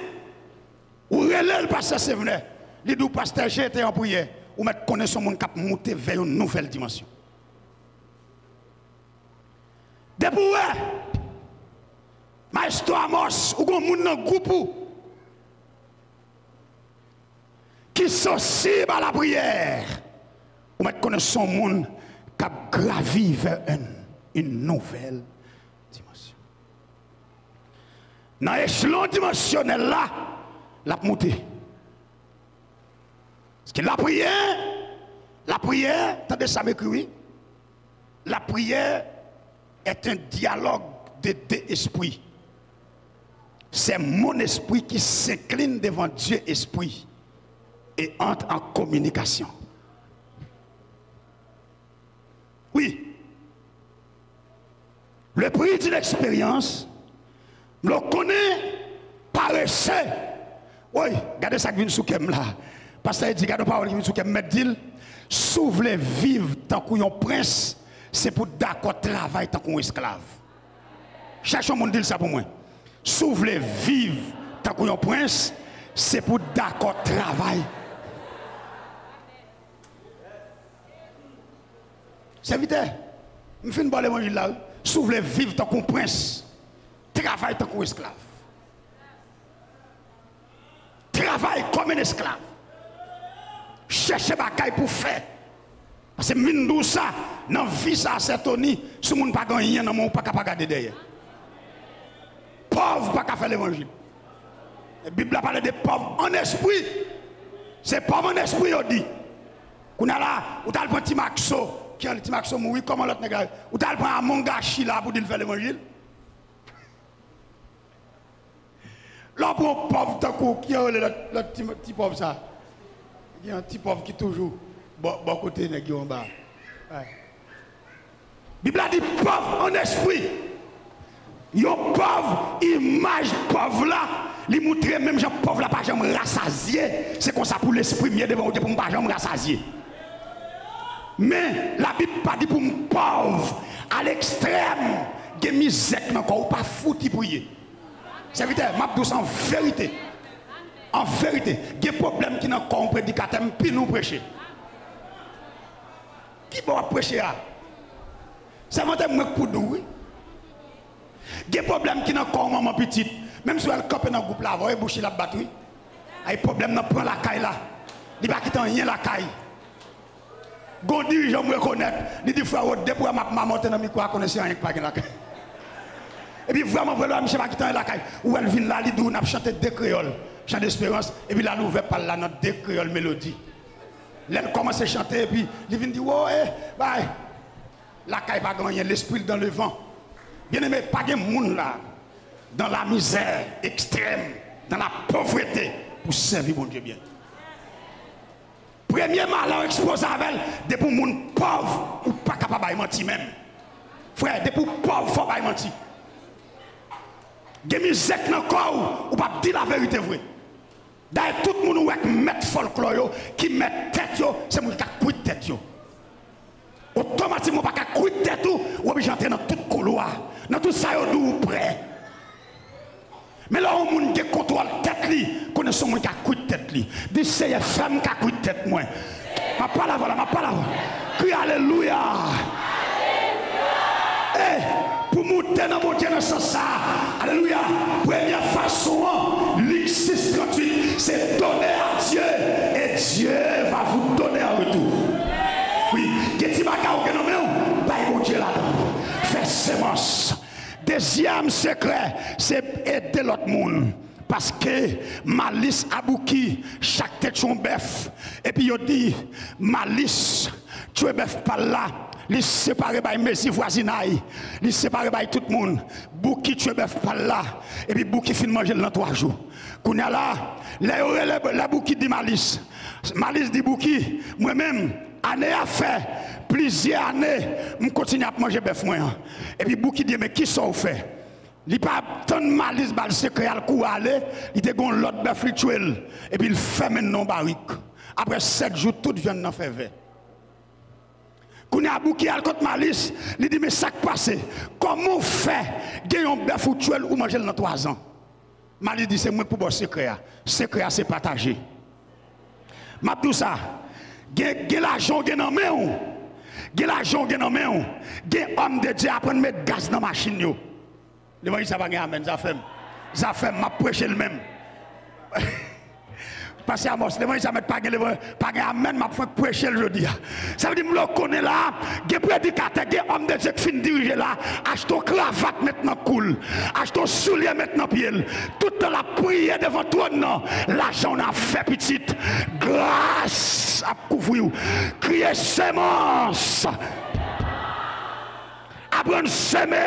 ou rele l, pastè Sevnè, li di w, pastè J te an priyè, ou mèt konnen se yon moun k ap moute vè yon nouvèl dimansyon. Depi w wè, Maestro Amos, ou gon moun nan gwoup ou ki sansib a lapriyè, ou mèt konnen se yon moun k ap gravi vè yon, yon nouvèl dimansyon. Nan echelon dimansyonèl la, l ap moute. Paske lapriyè, lapriyè, tande sa m ekri wi. La prière est un dialogue de deux esprits. C'est mon esprit qui s'incline devant Dieu Esprit et entre en communication. Wi. Le prix d'une expérience, m lo konnen parese. Woy, gade sa k vin sou kè m la. Pastè di, gade yon pawòl ki vin sou kè m, m mèt di l, si w vle viv tankou yon prens, se pou w dakò travay tankou yon esklav. Chèche yon moun di l sa pou mwen. Si w vle viv tankou yon prens, se pou w dakò travay. Sèvitè, m fin ba w levanjil la wi. Si w vle viv tankou yon prens, travay tankou yon esklav. Travay kòm yon esklav. Chèche bagay pou w fè. Paske m vin di w sa, nan vi sa a, sè Tony, si yon moun pa gen anyen nan men w, ou pa ka pa gade dèyè. Pòv pa ka fè levanjil. Bib la pale de pòv an espri. Se pòv an espri yo di. Kounye a la, ou t al pran Ti Makso, ki an Ti Makso mouri, kòman lòt nèg la? Ou t al pran Amongachi la pou di l fè levanjil. Lè w pran yon pòv tankou, ki yo rele lòt, lòt ti, ti pòv sa? Gen yon ti pòv ki toujou bò, bò kote nèg yo anba. Bib la di pòv an espri. Yon pòv, imaj pòv la, li moutre menm jan pòv la pa janm rasazye, se konsa pou lespri m ye devan w Dye, pou m pa janm rasazye. Men, Labib pa di pou m pòv alekstrèm, gen mizè k nan kò w, ou pa fouti priye. Sèvitè, m ap di w sa an verite. An verite, gen pwoblèm ki nan kò yon predikatè, m pini w preche. Ki bò w ap preche a? Sèvante mwen k pou di w wi. Gen pwoblèm ki nan kò w manman pitit, Menm si w al kanpe nan gwoup la avè w, e bouch li l ap bat, wi. Ay, pwoblèm nan pran lakay la. Li pa kite anyen lakay. Gon dirijan m rekonèt, li di, "Frè Rod, depi w wè m ap mamòte nan mikwo a, konnen se anyen k pa gen lakay." Epi vrèman vre, lè w wè misye pa kite anyen lakay, ou wè l vin la, li di w n ap chante de kreyòl, Chan Desperans, epi l al ouvè pa l la nan de kreyòl melodi. Lè l kòmanse chante, epi li vin di, "Wo, e, bay." Lakay pa gen anyen, lespri l dan levan. Byeneme, pa gen moun la, dans la misère extrême, dans la pauvreté, pou sèvi Bondye byen. Premye malè w ekspoze avè l, depi w moun pòv, ou pa ka pa bay manti menm. Frè, depi w pòv, fò w bay manti. Gen mizè k nan kò w, ou p ap di laverite vre. Dayè, tout moun ou wè k mèt fòlklò yo, ki mèt tèt yo, se moun ki ka kwit tèt yo. Otomatikman, ou pa ka kwit tèt ou, ou oblije antre nan tout koulwa. Nan tout sa yo di w, ou prè. Men lè yon moun gen kontwòl tèt li, konnen se yon moun ki ka kwit tèt li. Di, "Seyè, fè m ka kwit tèt mwen." M ap pale avè w la, m ap pale avè w. Kriye alelouya. E pou moute nan Bondye nan sans sa a, alelouya, premyè fason an, Lik sis tranntuit, se donner à Dieu et Dieu va vous donner en retour. Wi, gen ti bagay ou gen nan men w, bay Bondye ladan. Fè semans. Dezyèm sekrè, se ede lòt moun. Paske Malis a Bouki, chak te tchwe yon bèf. Epi yo di, Malis tchwe bèf pa l la, li separe bay mezi vwazinay, li separe bay tout moun. Bouki tchwe bèf pa l la, epi Bouki fin manje l nan twa jou. Kounye a la, lè yo rele, lè Bouki di Malis, Malis di Bouki, "Mwen menm, ane a fè plizyè ane, m kontinye ap manje bèf mwen an." Epi Bouki di, "Men kisa w fè?" Li pa tann Malis ba l sekrè a, l kouri ale, li te gen yon lòt bèf li tchwe l, epi l fèmen l nan yon barik. Apre sèt jou, tout vyann nan fè vè. Kounye a Bouki al kot Malis, li di, "Men sa k pase? Kòman w fè gen yon bèf ou tchwe l, ou manje l nan twazan?" Malis di, "Se mwen k pou ba w sekrè a. Sekrè a se pataje." M ap di w sa, gen, gen lajan w gen nan men w, gen lajan w gen nan men w, gen òm de Dye aprann met gaz nan machin yo. Levanjil sa pa gen amèn, zafè m. Zafè m, m ap preche l menm. Pastè Amos, levanjil sa mèt pa gen levan-, pa gen amèn, m ap fèk preche l jodi a. Sa vle di, m vle w konnen la, gen predikatè, gen òm de Dye k fin dirije la, achte yon kravat met nan kou l, achte yon soulye met nan pye l. Tout tan l ap priye devan twòn nan, lajan w nan ap fè pitit. Gras ap kouvri w. Kriye semans. Aprann seme,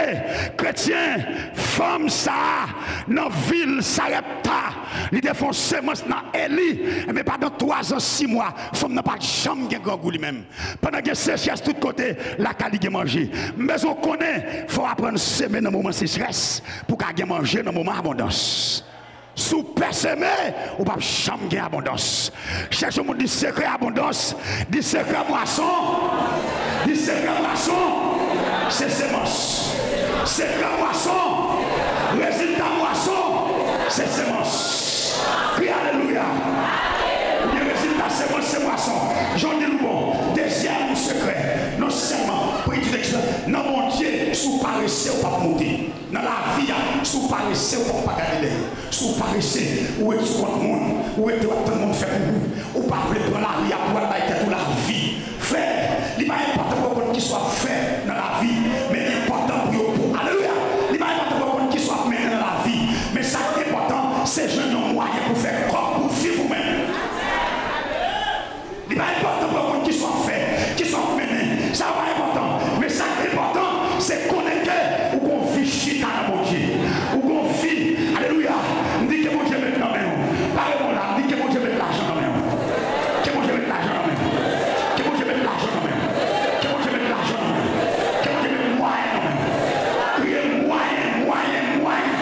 kretyen, fanm sa a nan vil Sarepta, li te fè yon semans nan Eli, enben pandan twazan sis mwa, fanm nan pa t janm gen grangou li menm. Pandan gen sechrès tout kote, lakay li gen manje. M bezwen w konnen, fò w aprann seme nan moman sechrès, pou w ka gen manje nan moman abondans. Si w pè seme, ou p ap janm gen abondans. Chèche yon moun, di, "Sekrè abondans." Di, "Sekrè mwason." Di, "Sekrè mwason, se semans." Sekrè mwason, rezilta mwason, se semans. Kriye alelouya. Ebyen, rezilta semans, se mwason. Jan w di l ou bon. Dezyèm sekrè, non sèlman, pou etid ekstra, nan Bondye, si w parese, ou p ap monte. Nan lavi a, si w parese, ou p ap pa gade dèyè. Si w parese, ou ret sou kont moun, ou rete w ap tann moun fè pou ou, ou pa vle pran lari a pou w al bay tèt ou lavi. Frè, li pa enpòtan pou w konn kisa w ap fè nan lavi, men li enpòtan pou yo pou. Alelouya! Li pa enpòtan pou w konn kisa w ap mennen nan lavi, men sa k enpòtan, se jwenn yon mwayen pou fè kòb pou viv ou menm. Li pa enpòtan pou w konn kisa w ap fè, kisa w ap mennen. Sa yo pa enpòtan. Men sa k enpòtan, se konnen ke ou gon vi chita nan Bondye. Ou gon vi, alelouya. M di ke Bondye met nan men w. Pare bon la, m di ke Bondye met lajan nan men w. Ke Bondye met lajan nan men w. Ke Bondye met lajan nan men w. Ke Bondye met lajan nan men w. Ke Bondye met mwayen nan men w. Kriye mwayen, mwayen, mwayen.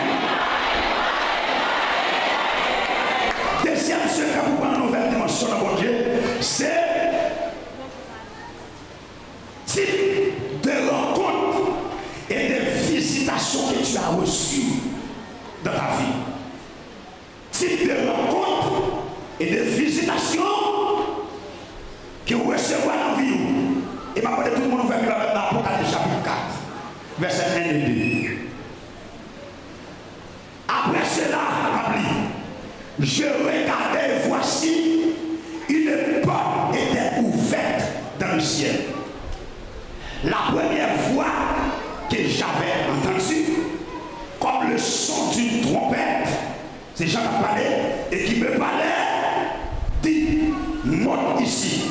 Dezyèm sekrè pou pran nouvèl dimansyon nan Bondye, se type de rencontre et de visitation que tu as reçu dans ta vie. Type de rencontre et de visitation ke w resevwa nan vi w. E m ap mande tout moun ouvè Bib avè m nan Apokalips chapit kat, vèsè en e de. Apre se Je regardai, et voici, une porte était ouverte dans le ciel. La première voix que j'avais entendue, comme le son d'une trompette, se Jan k ap pale, et qui me parlait, dit, monte ici.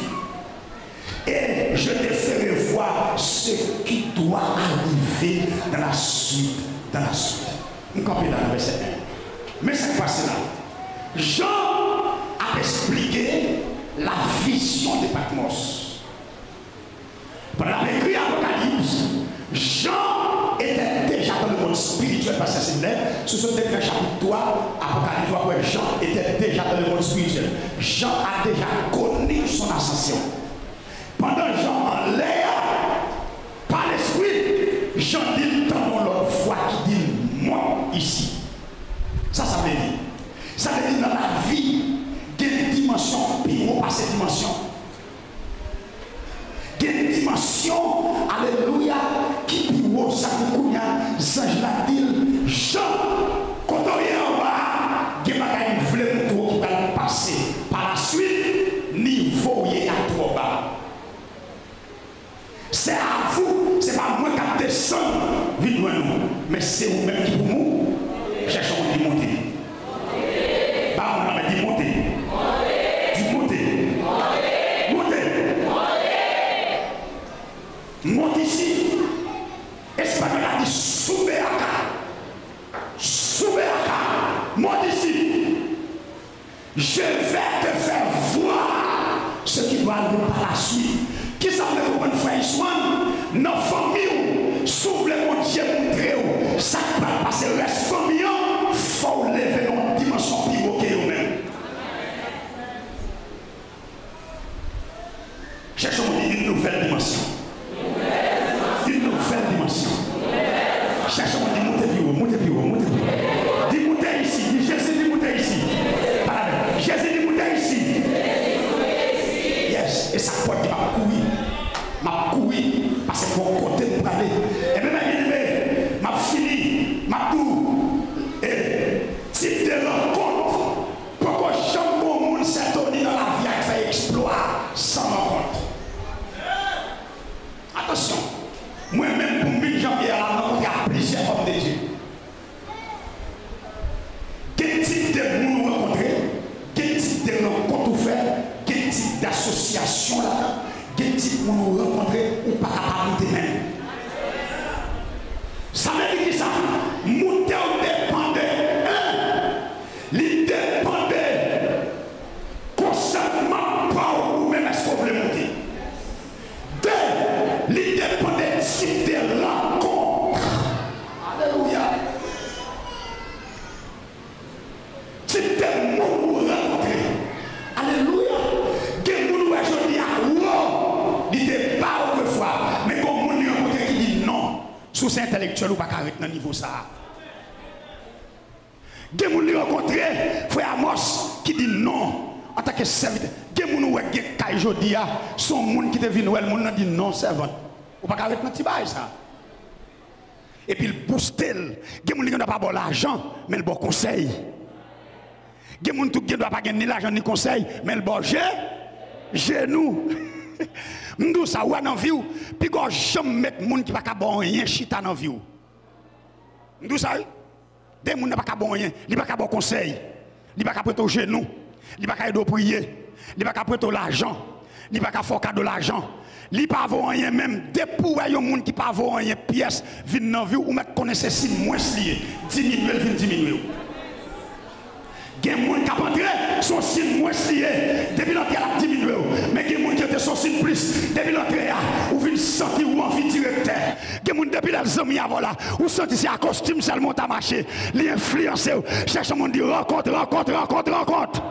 Et je te ferai voir ce qui doit arriver dans la suite, dans la suite. M kanpe la nan vèsè en. Men sa k pase la. Jan ap esplike la vision de Patmos. Pandan l ap ekri Apokalips, Jean était déjà dans le monde spirituel, pastè Sidney. Si w sot depi nan chapit twa Apokalips, w ap wè Jean était déjà dans le monde spirituel. Jean a déjà connu son ascension. Pandan Jean anlè a, pa Lespri, Jean di l tande yon lòt vwa ki di l, monte ici. Sa sa vle di? Sa vle di nan lavi, gen dimansyon pi wo pase dimansyon. Gen dimansyon, alelouya, ki pi wo. Sa k di kounye a, zanj la di l, Jan, kote w ye anba a, gen bagay m vle montre w ki pral pase. Pa la swit, nivo w ye a twò ba. C'est à vous, se pa mwen k ap desann vin jwenn ou, men se ou menm ki pou mou-, chèche yon moun di monte. Ba mwen la men di monte. Di monte. Monte. Monte isi. Espanyòl la di sube acá. Sube acá. Monte isi. Je vais te faire voir ce qui doit arriver par la suite. Kisa w vle konprann, frè Iswan? Nan fanmi w, si w vle Bondye montre w sa k pral pase rès fanmi an, fò w leve nan yon dimansyon pi wo ke yo menm. Chèche yon moun, une nouvelle dimension. Une nouvelle dimension. Chèche yon moun, di, moute pi wo, moute pi wo, moute pi wo. Di, moute isi, di, Jezi di, moute isi. Pale avè m. Jezi di, moute isi. Yes, e sa k fè w di, m ap kouri. M ap kouri, paske m gon kote m prale. Ebyen, mè byeneme, m ap fini, m ap di w, e, tip de rankont Poko janm gon moun sètoni nan lavi a k fè eksplwa san rankont. Atansyon, mwen menm pou m vin Janvyè a la, m rankontre ak plizyè òm de Dye. Gen tip de moun ou rankontre, gen tip de rankont ou fè, gen tip dasosyasyon ladan, gen tip moun ou rankontre, ou pa kapab moute menm. Sa vle di kisa? Moute w depann de, en, li depann de konsantman pa w ou menm, èske w vle moute? De, li depann de tip de rankont. Alelouya. Tip de moun ou rankontre. Alelouya. Gen moun ou wè jodi a wo, li te ba otrefwa, men gon moun li rankontre ki di non. Si w se entèlektyèl, ou pa ka ret nan nivo sa a. Gen moun li rankontre, frè Amos, ki di non, antanke sèvitè. Gen moun ou wè k gen kay jodi a, se yon moun ki te vin wè l, moun nan di non, sèvant. Ou pa ka ret nan ti bagay sa. Epi l bouste l. Gen moun li gendwa pa ba w lajan, men l ba w konsèy. Gen moun tou ki gendwa pa gen ni lajan ni konsèy, men l ba w je, jenou. M di w sa, ou wè nan vi w, piga w janm met moun ki pa ka ba w anyen chita nan vi w. M di w sa wi. De moun nan pa ka ba w anyen. Li pa ka ba w konsèy. Li pa ka prete w jenou. Li pa ka ede w priye. Li pa ka prete w lajan. Li pa ka fè w kado lajan. Li pa vo anyen menm. Depi w wè yon moun ki pa vo anyen pyès vin nan vi w, ou mèt konnen se siy mwens li ye. Diminye l vin diminye w. Gen moun k ap antre, se yon siy mwens li ye. Depi l antre, l ap diminye w. Men gen moun ki antre, se yon siy plis. Depi l antre a, ou vin santi w anvi direktè. Gen moun depi lè l zanmi avè w la, ou santi se a kostim sèlman w ta mache. Li enfliyanse w. Chèche yon moun di rankont, rankont, rankont, rankont.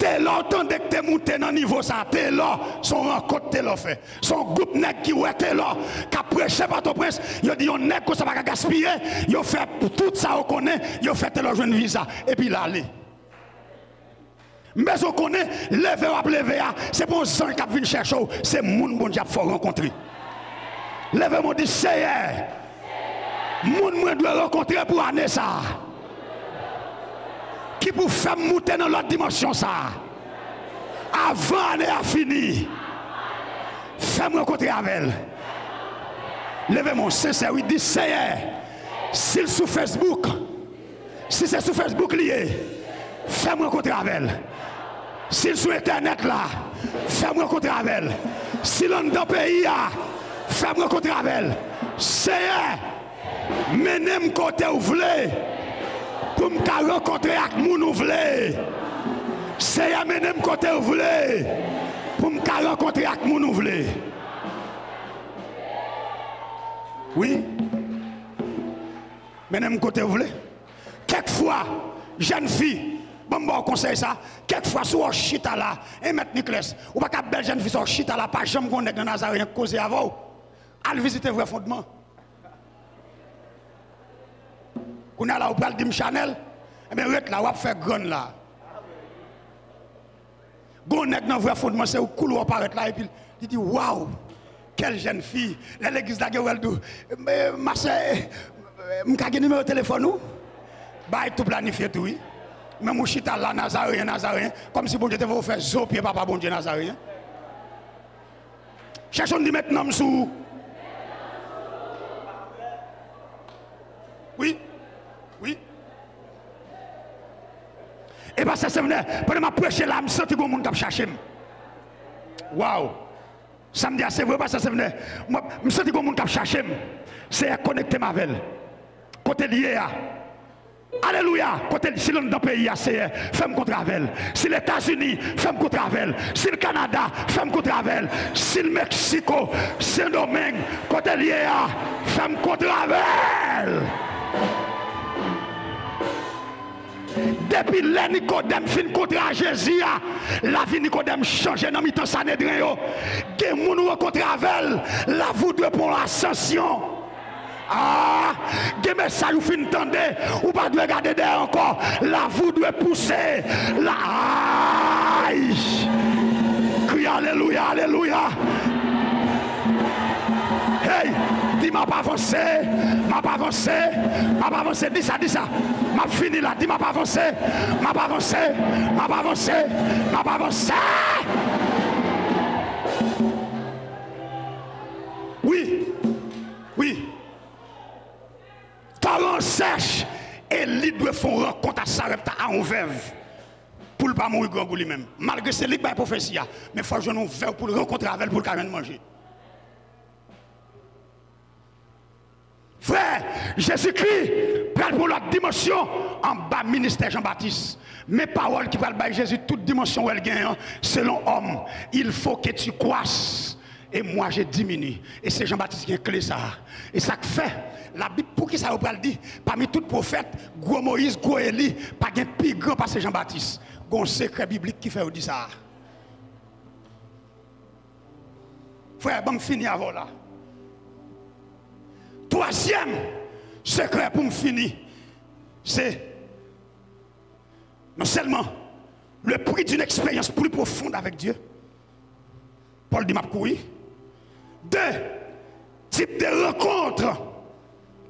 Telò w tande k te moute nan nivo sa. Telò, se yon rankont Telò fè. Se yon gwoup nèg ki wè Telò k ap preche Pòtoprens. Yo di yon nèg konsa pa ka gaspiye. Yo fè tout sa yo konnen. Yo fè Telò jwenn viza. Epi l ale. M bezwen konnen, leve w ap leve a, se pa yon zanj k ap vin chèche w, se moun Bondye ap fè w rankontre. Leve men w di, Seyè, moun mwen dwe rankontre pou ane sa a. ki pou fè m moute nan lòt dimansyon sa a. Avan ane a fini, fè m rankontre avè l. Leve men w sensè, wi, di, Seyè, si l sou Facebook, si se sou Facebook li ye, fè m rankontre avè l. Si l sou entènèt la, fè m rankontre avè l. Si l anndan peyi a, fè m rankontre avè l. Seyè, mennen m kote w vle pou m ka rankontre ak moun ou vle. Seyè, mennen m kote w vle pou m ka rankontre ak moun ou vle. Wi. Mennen m kote w vle. Kèk fwa, jèn fi, ban m ba w konsèy sa, kèk fwa, si w chita la, en mèt Niklès, ou pa ka bèl jèn fi sa, w chita la, pa janm gon nèg nan Nazareyen k koze avè w. Al vizite vrè fondman. Kounye a la, ou pral di m Chanèl, ebyen, ret la, w ap fè grann la. Gon nèg nan vrè fondman, se ou koul wè w parèt la, epi li di, waw, quelle jeune fille. Lè legliz la gen wè l di, "Eh, ma sè, eh, m ka gen nimewo telefòn ou?" Bagay tou planifye tou, wi. Menm ou chita la, Nazareyen, Nazareyen, kòmsi Bondye te voye w fè zo pye papa Bondye Nazareyen. Chèche yon di met nanm sou ou. Wi. Wi. E pastè Sevnè, pandan m ap preche la, m santi gon moun k ap chache m. Waw. Sa m di a se vre, pastè Sevnè. Mwen, m santi gon moun k ap chache m. Seyè, konekte m avè l. Kote l ye a? Alelouya! Kote l, si l anndan peyi a, Seyè, fè m kontre avè l. Si l Etazini, fè m kontre avè l. Si l Kanada, fè m kontre avè l. Si l Meksiko, Sendomeng, kote l ye a, fè m kontre avè l. Depi lè Nikodèm fin kontre a Jezi a, lavi Nikodèm chanje nan mitan Sanedren yo. Gen moun ou rankontre avè l, la voudre pran asansyon. Ah, gen mesaj ou fin tande, ou pa dwe gade dèyè ankò. La voudre pouse. La, ay! Kriye alelouya, alelouya. Hey, di, "M ap avanse, m ap avanse, m ap avanse." Di sa, di sa. M ap fini la. Di, "M ap avanse, m ap avanse, m ap avanse, m ap avanse." Wi, wi. Toran an sèch, e li dwe fè yon rankont a Sarepta, a yon vèv, pou l pa mouri grangou li menm. Malgre se li k bay pwofesi a, men fò l jwenn yon vèv pou l rankontre avè l, pou l ka jwenn manje. Frè, Jezikri pral pran lòt dimansyon anba ministè Jan Batis. Men pawòl ki pral bay Jezi tout dimansyon wè l genyen an, selon òm, "Il faut que tu croisses et moi je diminue." E se Jan Batis ki gen kle sa a. E sa k fè Labib, poukisa yo pral di, pami tout pwofèt, gwo Moyiz, gwo Eli, pa gen pi gran pase Jan Batis? Gon sekrè biblik ki fè yo di sa a. Frè, ban m fini avè w la. Twazyèm sekrè pou m fini, se non sèlman le prix d'une expérience plus profonde avec Dieu. Pòl di, "M ap kouri." Deux, type de rencontre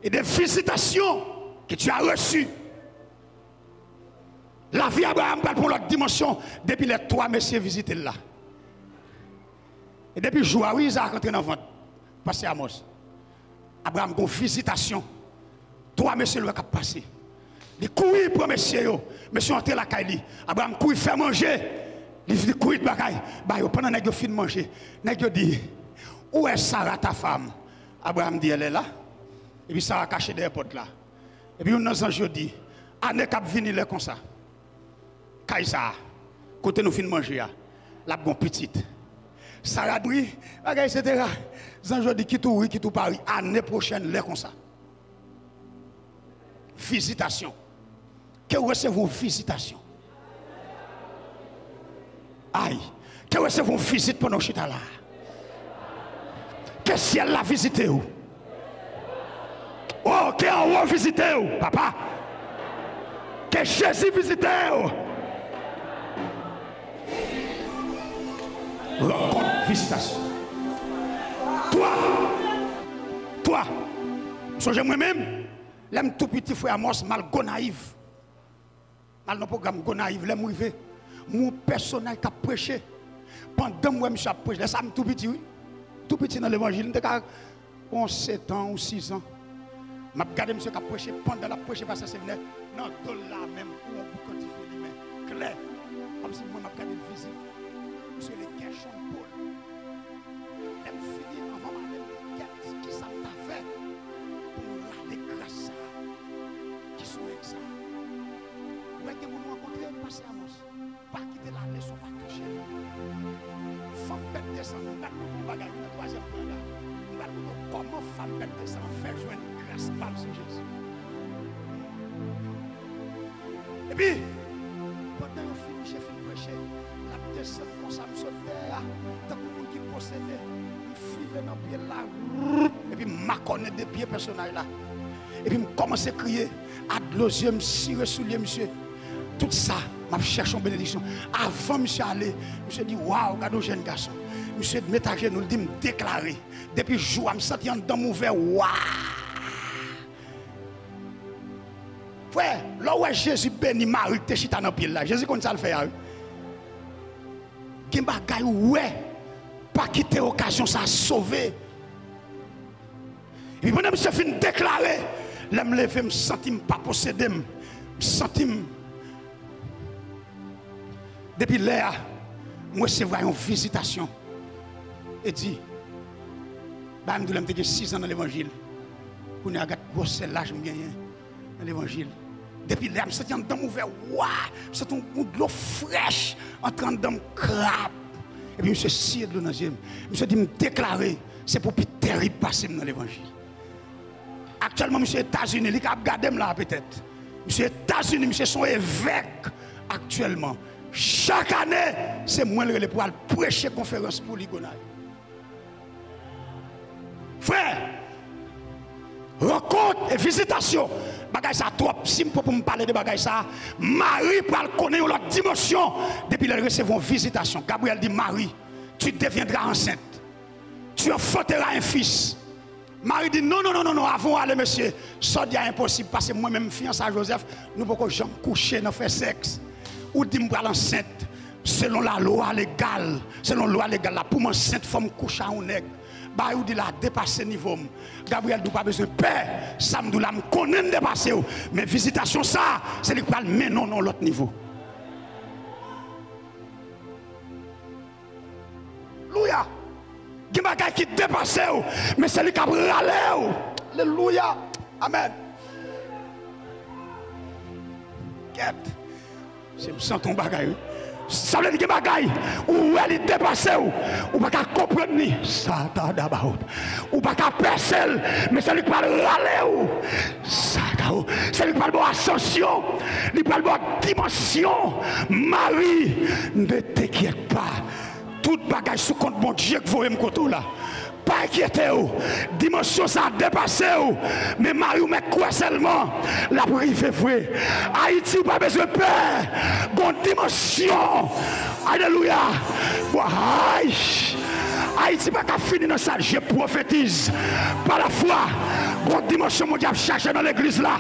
et de visitation que tu as reçu. Lavi Abraram pral pran lòt dimansyon depi lè twa mesye vizite l la. E depi jou a, wi, Izarak antre nan vant pastè Amòs, Abraram gon vizitasyon. Twa mesye l wè k ap pase. Li kouri pran mesye yo. Mesye yo antre lakay li. Abraram kouri fè manje. Li, li kouri lakay, ba yo. Pandan nèg yo fin manje, nèg yo di, "Où est Sarah, ta femme?" Abraram di, "Elle est là." Epi Sara kache dèyè pòt la. Epi youn nan zanj yo di, "Ane k ap vini lè konsa, kay sa a, kote nou fin manje a, l ap gon pitit." Sara di, "Wi, bagay, etsetera." Zanj yo di, "Kit ou ri, kit ou pa ri, ane pwochèn lè konsa." Vizitasyon. Ke w resevwa yon vizitasyon. Ay, ke w resevwa yon vizit pandan w chita la. Ke syèl la vizite w. O, ke anwo vizite w, papa. Ke Jezi vizite w. Rankont, vizitasyon. Twa. Twa. M sonje mwen menm, lè m tou piti, frè Amòs, m al Gonayiv. M al nan pwogram Gonayiv, lè m rive, m wè yon pèsonaj k ap preche. Pandan m wè misye ap preche, lè sa a m tou piti, wi. Tou piti nan levanjil, m te ka gen yon sèt an ou sis an. M ap gade misye k ap preche, pandan l ap preche, pastè Sevnè, nan do l la menm, ou yon boukan dife limen, klè, kòmsi mwen m ap gade l fizik. Misye rele Gershon Paul. Lè m fini, anvan m ale, m di, "Kèt, kisa m ta fè pou m rale gras sa a ki sou nèg sa a?" Ou wè gen moun ou rankontre, pase anons. Pa kite la leson pa touche nou. Fanm pèt de san, m pral montre w yon bagay nan twazyèm pwen la. M pral montre w kòman fanm pèt de san an fè jwenn gras pa l sou Jezi. Epi, pandan yo fin, misye fin preche, l ap desann konsa, m sot dèyè a, tankou moun ki posede, m file nan pye l la, epi m makònen de pye pèsonaj la. Epi m kòmanse kriye, a dlo zye m, sire soulye misye. Tout sa, m ap chèche yon benediksyon. Avan misye ale, misye di, "Waw, gade yon jèn gason." Misye met ajenou, l di, "M deklare, depi jou a, m santi anndan m ouvè, waw." Frè, lè w wè Jezi beni Mari ki te chita nan pye l la, Jezi konn sa l fè a, wi. Gen bagay ou wè, pa kite okazyon sa a sove. Epi pandan misye fin deklare, lè m leve, m santi m pa posede m. M santi m. Depi lè a, m resevwa yon vizitasyon. E di, ba m di w, lè m te gen sis an nan levanjil, kounye a gad gwosè laj m genyen nan levanjil. Depi lè a, m santi anndan m ouvè, wa! M santi yon, yon dlo frèch antre anndan m, krap. Epi misye siye dlo nan zye m. Misye di, "M deklare, se pou pi terib pase m nan levanjil." Aktyèlman, misye Etazini, li ka ap gade m la petèt. Misye Etazini, misye se yon evèk aktyèlman. Chak ane, se mwen l rele pou al preche konferans pou li Gonayiv. Frè, rankont e vizitasyon, bagay sa twòp. Si m pran pou m pale de bagay sa, Mari pral konnen yon lòt dimansyon depi lè l resevwa yon vizitasyon. Gabriyèl di, "Mari, tu deviendras enceinte. Tu enfanteras un fils." Mari di, "Non, non, non, non, non, avan w ale, mesye, sa w di a enposib, paske mwen menm, m fiyanse a Jozèf, nou poko janm kouche nan fè sèks. Ou di m pral ansent, selon lalwa legal, selon lwa legal la, pou m ansent, fò m kouche a yon nèg. Bagay ou di la depase nivo m." Gabriyèl di, "Ou pa bezwen pè, sa m di w la, m konnen m depase w, men vizitasyon sa, se li k pral mennen w nan yon lòt nivo." Alelouya. Gen bagay ki depase w, men se li k ap rale w. Alelouya. Amèn. Kèt. Se m santi yon bagay, wi. Sa vle di gen bagay, ou wè li depase w, ou pa ka konprann li. Sa ta dabaot. Ou pa ka pèse l, men se li k pral rale w. Sa ta o. Se li k pral ba w asansyon. Li pral ba w dimansyon. Mari, ne t'inquiète pas. Tout bagay sou kont Bondye k voye m kote w la. Pa enkyete w. Dimansyon sa a depase w. Men Mari w mèt kwè sèlman. L ap rive vre. Ayiti, ou pa bezwen pè. Gon dimansyon. Alelouya. Bway. Ayiti pa ka fini nan sa. Je prophétise. Pa lafwa. Gon dimansyon Bondye ap chache nan legliz la.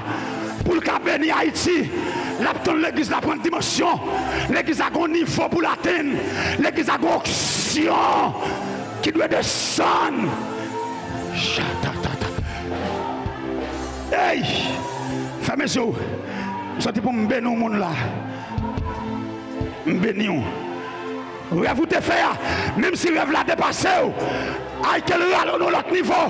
Pou l ka beni Ayiti, l ap tann legliz la pran dimansyon. Legliz la gon nivo pou l atenn. Legliz la gon onksyon ki dwe desann. Chatatata. Ey! Fèmen zye w. M santi pou m beni yon moun la. M beni w. Rèv ou te fè a, menm si rèv la depase w, ay, ke l rale w nan lòt nivo.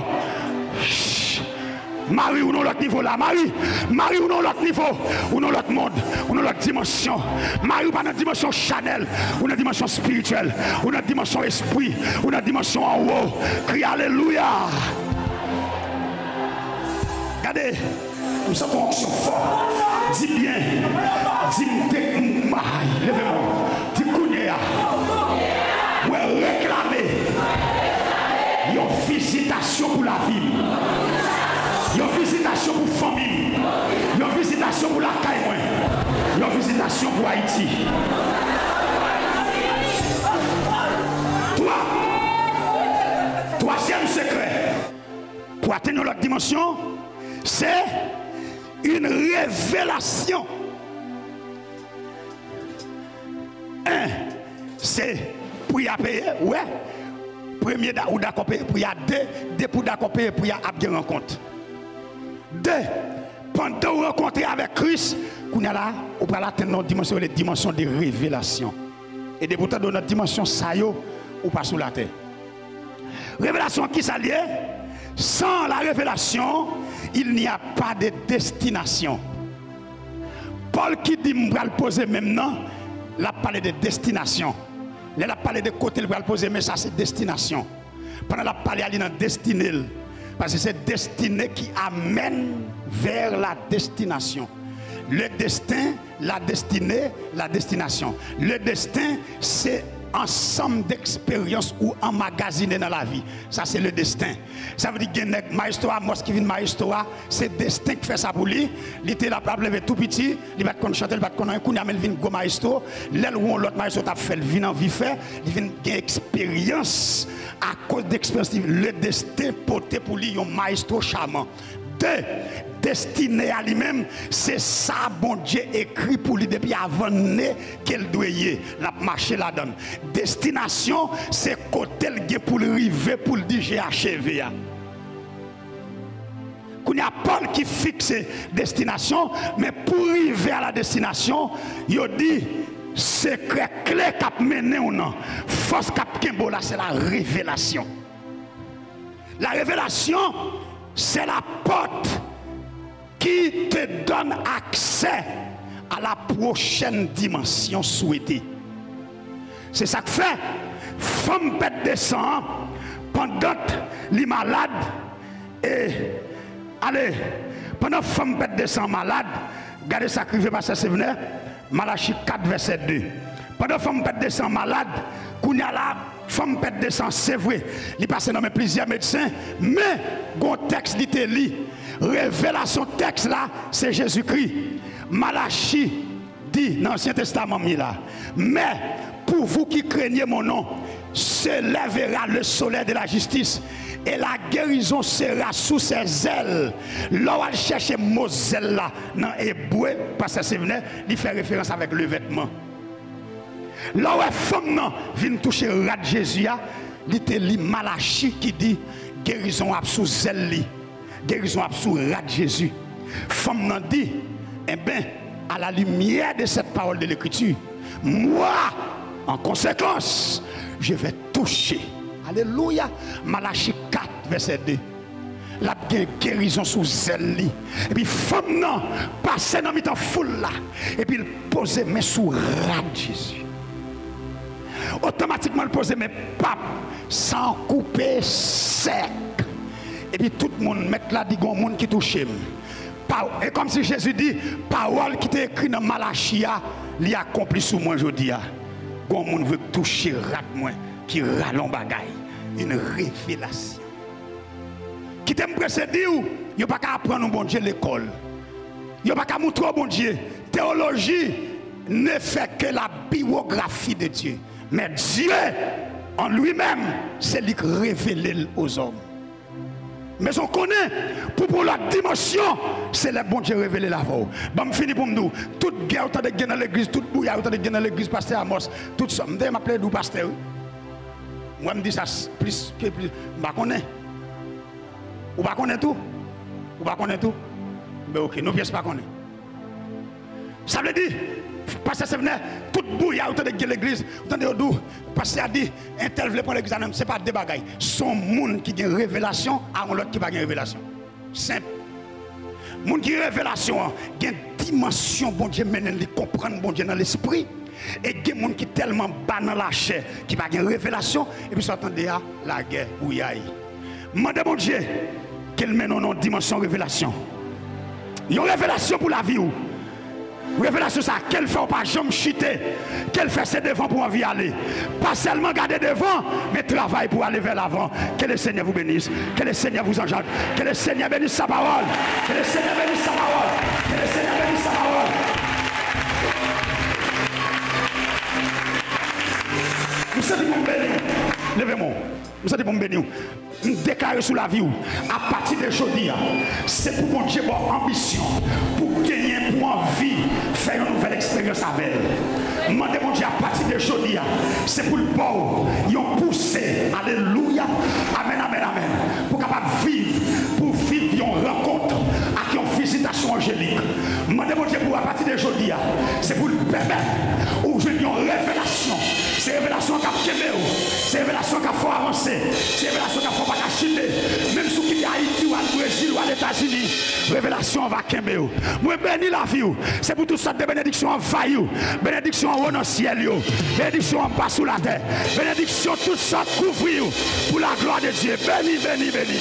Mari, ou nan lòt nivo la. Mari, Mari, ou nan lòt nivo. Ou nan lòt mond. Ou nan lòt dimansyon. Mari, ou pa nan dimansyon chanèl. Ou nan dimansyon espirityèl. Ou nan dimansyon espri. Ou nan dimansyon anwo. Kriye alelouya. Gade, m santi yon onksyon fò. Di byen. Di m te, m, ay, leve men w. Di kounye a. Mwen reklame yon vizitasyon pou lavi m. Yon vizitasyon pou fanmi m. Yon vizitasyon pou lakay mwen. Yon vizitasyon pou Ayiti. Twa. Twazyèm sekrè. Pou atenn yon lòt dimansyon, se yon revelasyon. Se pri a peye, ou wè. Premye, da- ou dakò peye pri a. De, depi w dakò peye pri a, ap gen rankont. De, pandan w rankontre avèk Kris, kounye a la, ou pral atenn yon dimansyon, rele dimansyon de revelasyon. E depi w tande w nan dimansyon sa yo, ou pa sou latè. Revelasyon an, kisa l ye? Sans la révélation, il n'y a pas de destination. Pòl ki di m pral poze men m nan, l ap pale de destinasyon. Lè l ap pale de kote l pral poze men, sa se destinasyon. Pandan l ap pale a, li nan destine l. Paske se destine ki amèn vers la destination. Le destin, la destinée, la destination. Le destin, se ansanm de eksperyans ou anmagazine nan lavi. Sa se le destin. Sa vle di gen nèg, maestro Amos ki vin maestro a, se desten k fè sa pou li. Li te la, l ap leve tou piti, li pa t konn chante, li pa t konn anyen. Kounye a, men l vin gwo maestro. Lè l wè yon lòt maestro t ap fè l, vin anvi fè, li vin gen eksperyans. Akoz de eksperyans li, le destin pote pou li yon maestro chaman. De, destine a li menm, se sa Bondye ekri pou li depi avan n ne ke l dwe ye. L ap mache ladan l. Destinasyon, se kote l gen pou l rive, pou l di j'ai achevé a. Kounye a, Pòl ki fikse destinasyon, men pou rive a la destinasyon, yo di sekrè kle k ap mennen w nan, fòs k ap kenbe w la, se la revelasyon. La revelasyon, se la pòt qui te donne accès à la prochaine dimension souhaitée. Se sa k fè, fanm pèt de san an, pandan li malad, e, ale, pandan fanm pèt de san an malad, gade sa k rive pastè Sevner, Malachi kat, vèsè de. Pandan fanm pèt de san an malad, kounye a la, fanm pèt de san an, se vre, li pase nan men plizyè medsen, men, gon tèks li te li. Revelasyon tèks la, se Jezikri. Malachi di nan Ansyen Testaman m ye la, mais pour vous qui craignez mon nom, se lèvera le soleil de la justice, et la guérison sera sous ses ailes. Lè w al chèche mo zèl la nan ebre, pastè Sevner, li fè referans avèk le vêtement. Lè w wè fanm nan vin touche rad Jezi a, li te li Malachi ki di gerizon ap sou zèl li. Gerizon ap sou rad Jezi. Fanm nan di, eh ben, à la lumière de cette parole de l'Écriture, moi, en conséquence, je vais toucher. Alelouya. Malachi kat, vèsè de. L ap gen gerizon sou zèl li. Epi fanm nan pase nan mitan foul la. Epi l poze men sou rad Jezi. Otomatikman, l poze men, pap, san koupe sèk. Epi tout moun, mèt la di, gon moun ki touche m. Pa, e kòmsi Jezi di, pawòl ki te ekri nan Malachi a, li akonpli sou mwen jodi a. Gon moun vle touche rad mwen, ki rale yon bagay, une révélation. Kite m prese di w, yo pa ka aprann ou Bondye lekòl. Yo pa ka montre w Bondye. Théologie ne fait que la biographie de Dieu. Mais Dieu, en lui-même, se li k revele l aux hommes. Men sa w konnen, pou pran lòt dimansyon, se lè Bondye revele l avè w. Ban m fini pou m di w, tout gè ou tande k gen nan legliz, tout bouyay ou tande k gen nan legliz, pastè Amos, tout sa, m te m ap plede di w pastè, wi. Mwen, m di sa s- plis ke plis, m pa konnen. Ou pa konnen tou? Ou pa konnen tou? Ben, oke, nou pyès pa konnen. Sa vle di, pastè Sevner, tout bouyay ou tande k gen legliz, ou tande yo di w, pastè a di, entèl vle pran legliz la, non, se pa de bagay. Se yon moun ki gen revelasyon a yon lòt ki pa gen revelasyon. Senp. Moun ki gen revelasyon an gen dimansyon Bondye mennen l, li konprann Bondye nan lespri. E gen moun ki tèlman ba nan lachè, ki pa gen revelasyon, epi sa w tande a, lagè, bouyay. Mande Bondye ke l mennen w nan yon dimansyon revelasyon. Yon revelasyon pou lavi w. Revelasyon sa, ke l fè w pa janm chite, ke l fè se devan pou w anvi ale. Pa sèlman gade devan, men travay pou ale vè lavan. Que le Seigneur vous bénisse. Que le Seigneur vous enchante. Que le Seigneur bénisse sa parole. Que le Seigneur bénisse sa parole. Que le Seigneur bénisse sa parole. M santi pou m beni w. Leve men w. M santi pou m beni w. M deklare sou lavi w, apati de jodi a, se pou Bondye ba w anbisyon, pou w genyen, pou w anvi fè yon nouvèl eksperyans avè l. M mande Bondye apati de jodi a, se pou l ba w yon pouse. Alelouya. Amèn, amèn, amèn. Pou w kapab viv, pou w viv yon rankont ak yon vizitasyon anjelik. M mande Bondye pou w apati de jodi a, se pou l pèmèt ou jwenn yon revelasyon. Se revelasyon k ap kenbe w. Se revelasyon k ap fè w avanse. Se revelasyon k ap fè w pa ka chite. Menm si w kite Ayiti, w al Brezil, w al Etazini, revelasyon an va kenbe w. Mwen beni lavi w. Se pou tout sòt de benediksyon anvayi w. Benediksyon anwo nan syèl yo. Benediksyon anba sou latè. Benediksyon tout sòt kouvri w. Pou la glwa de Dye. Beni, beni, beni.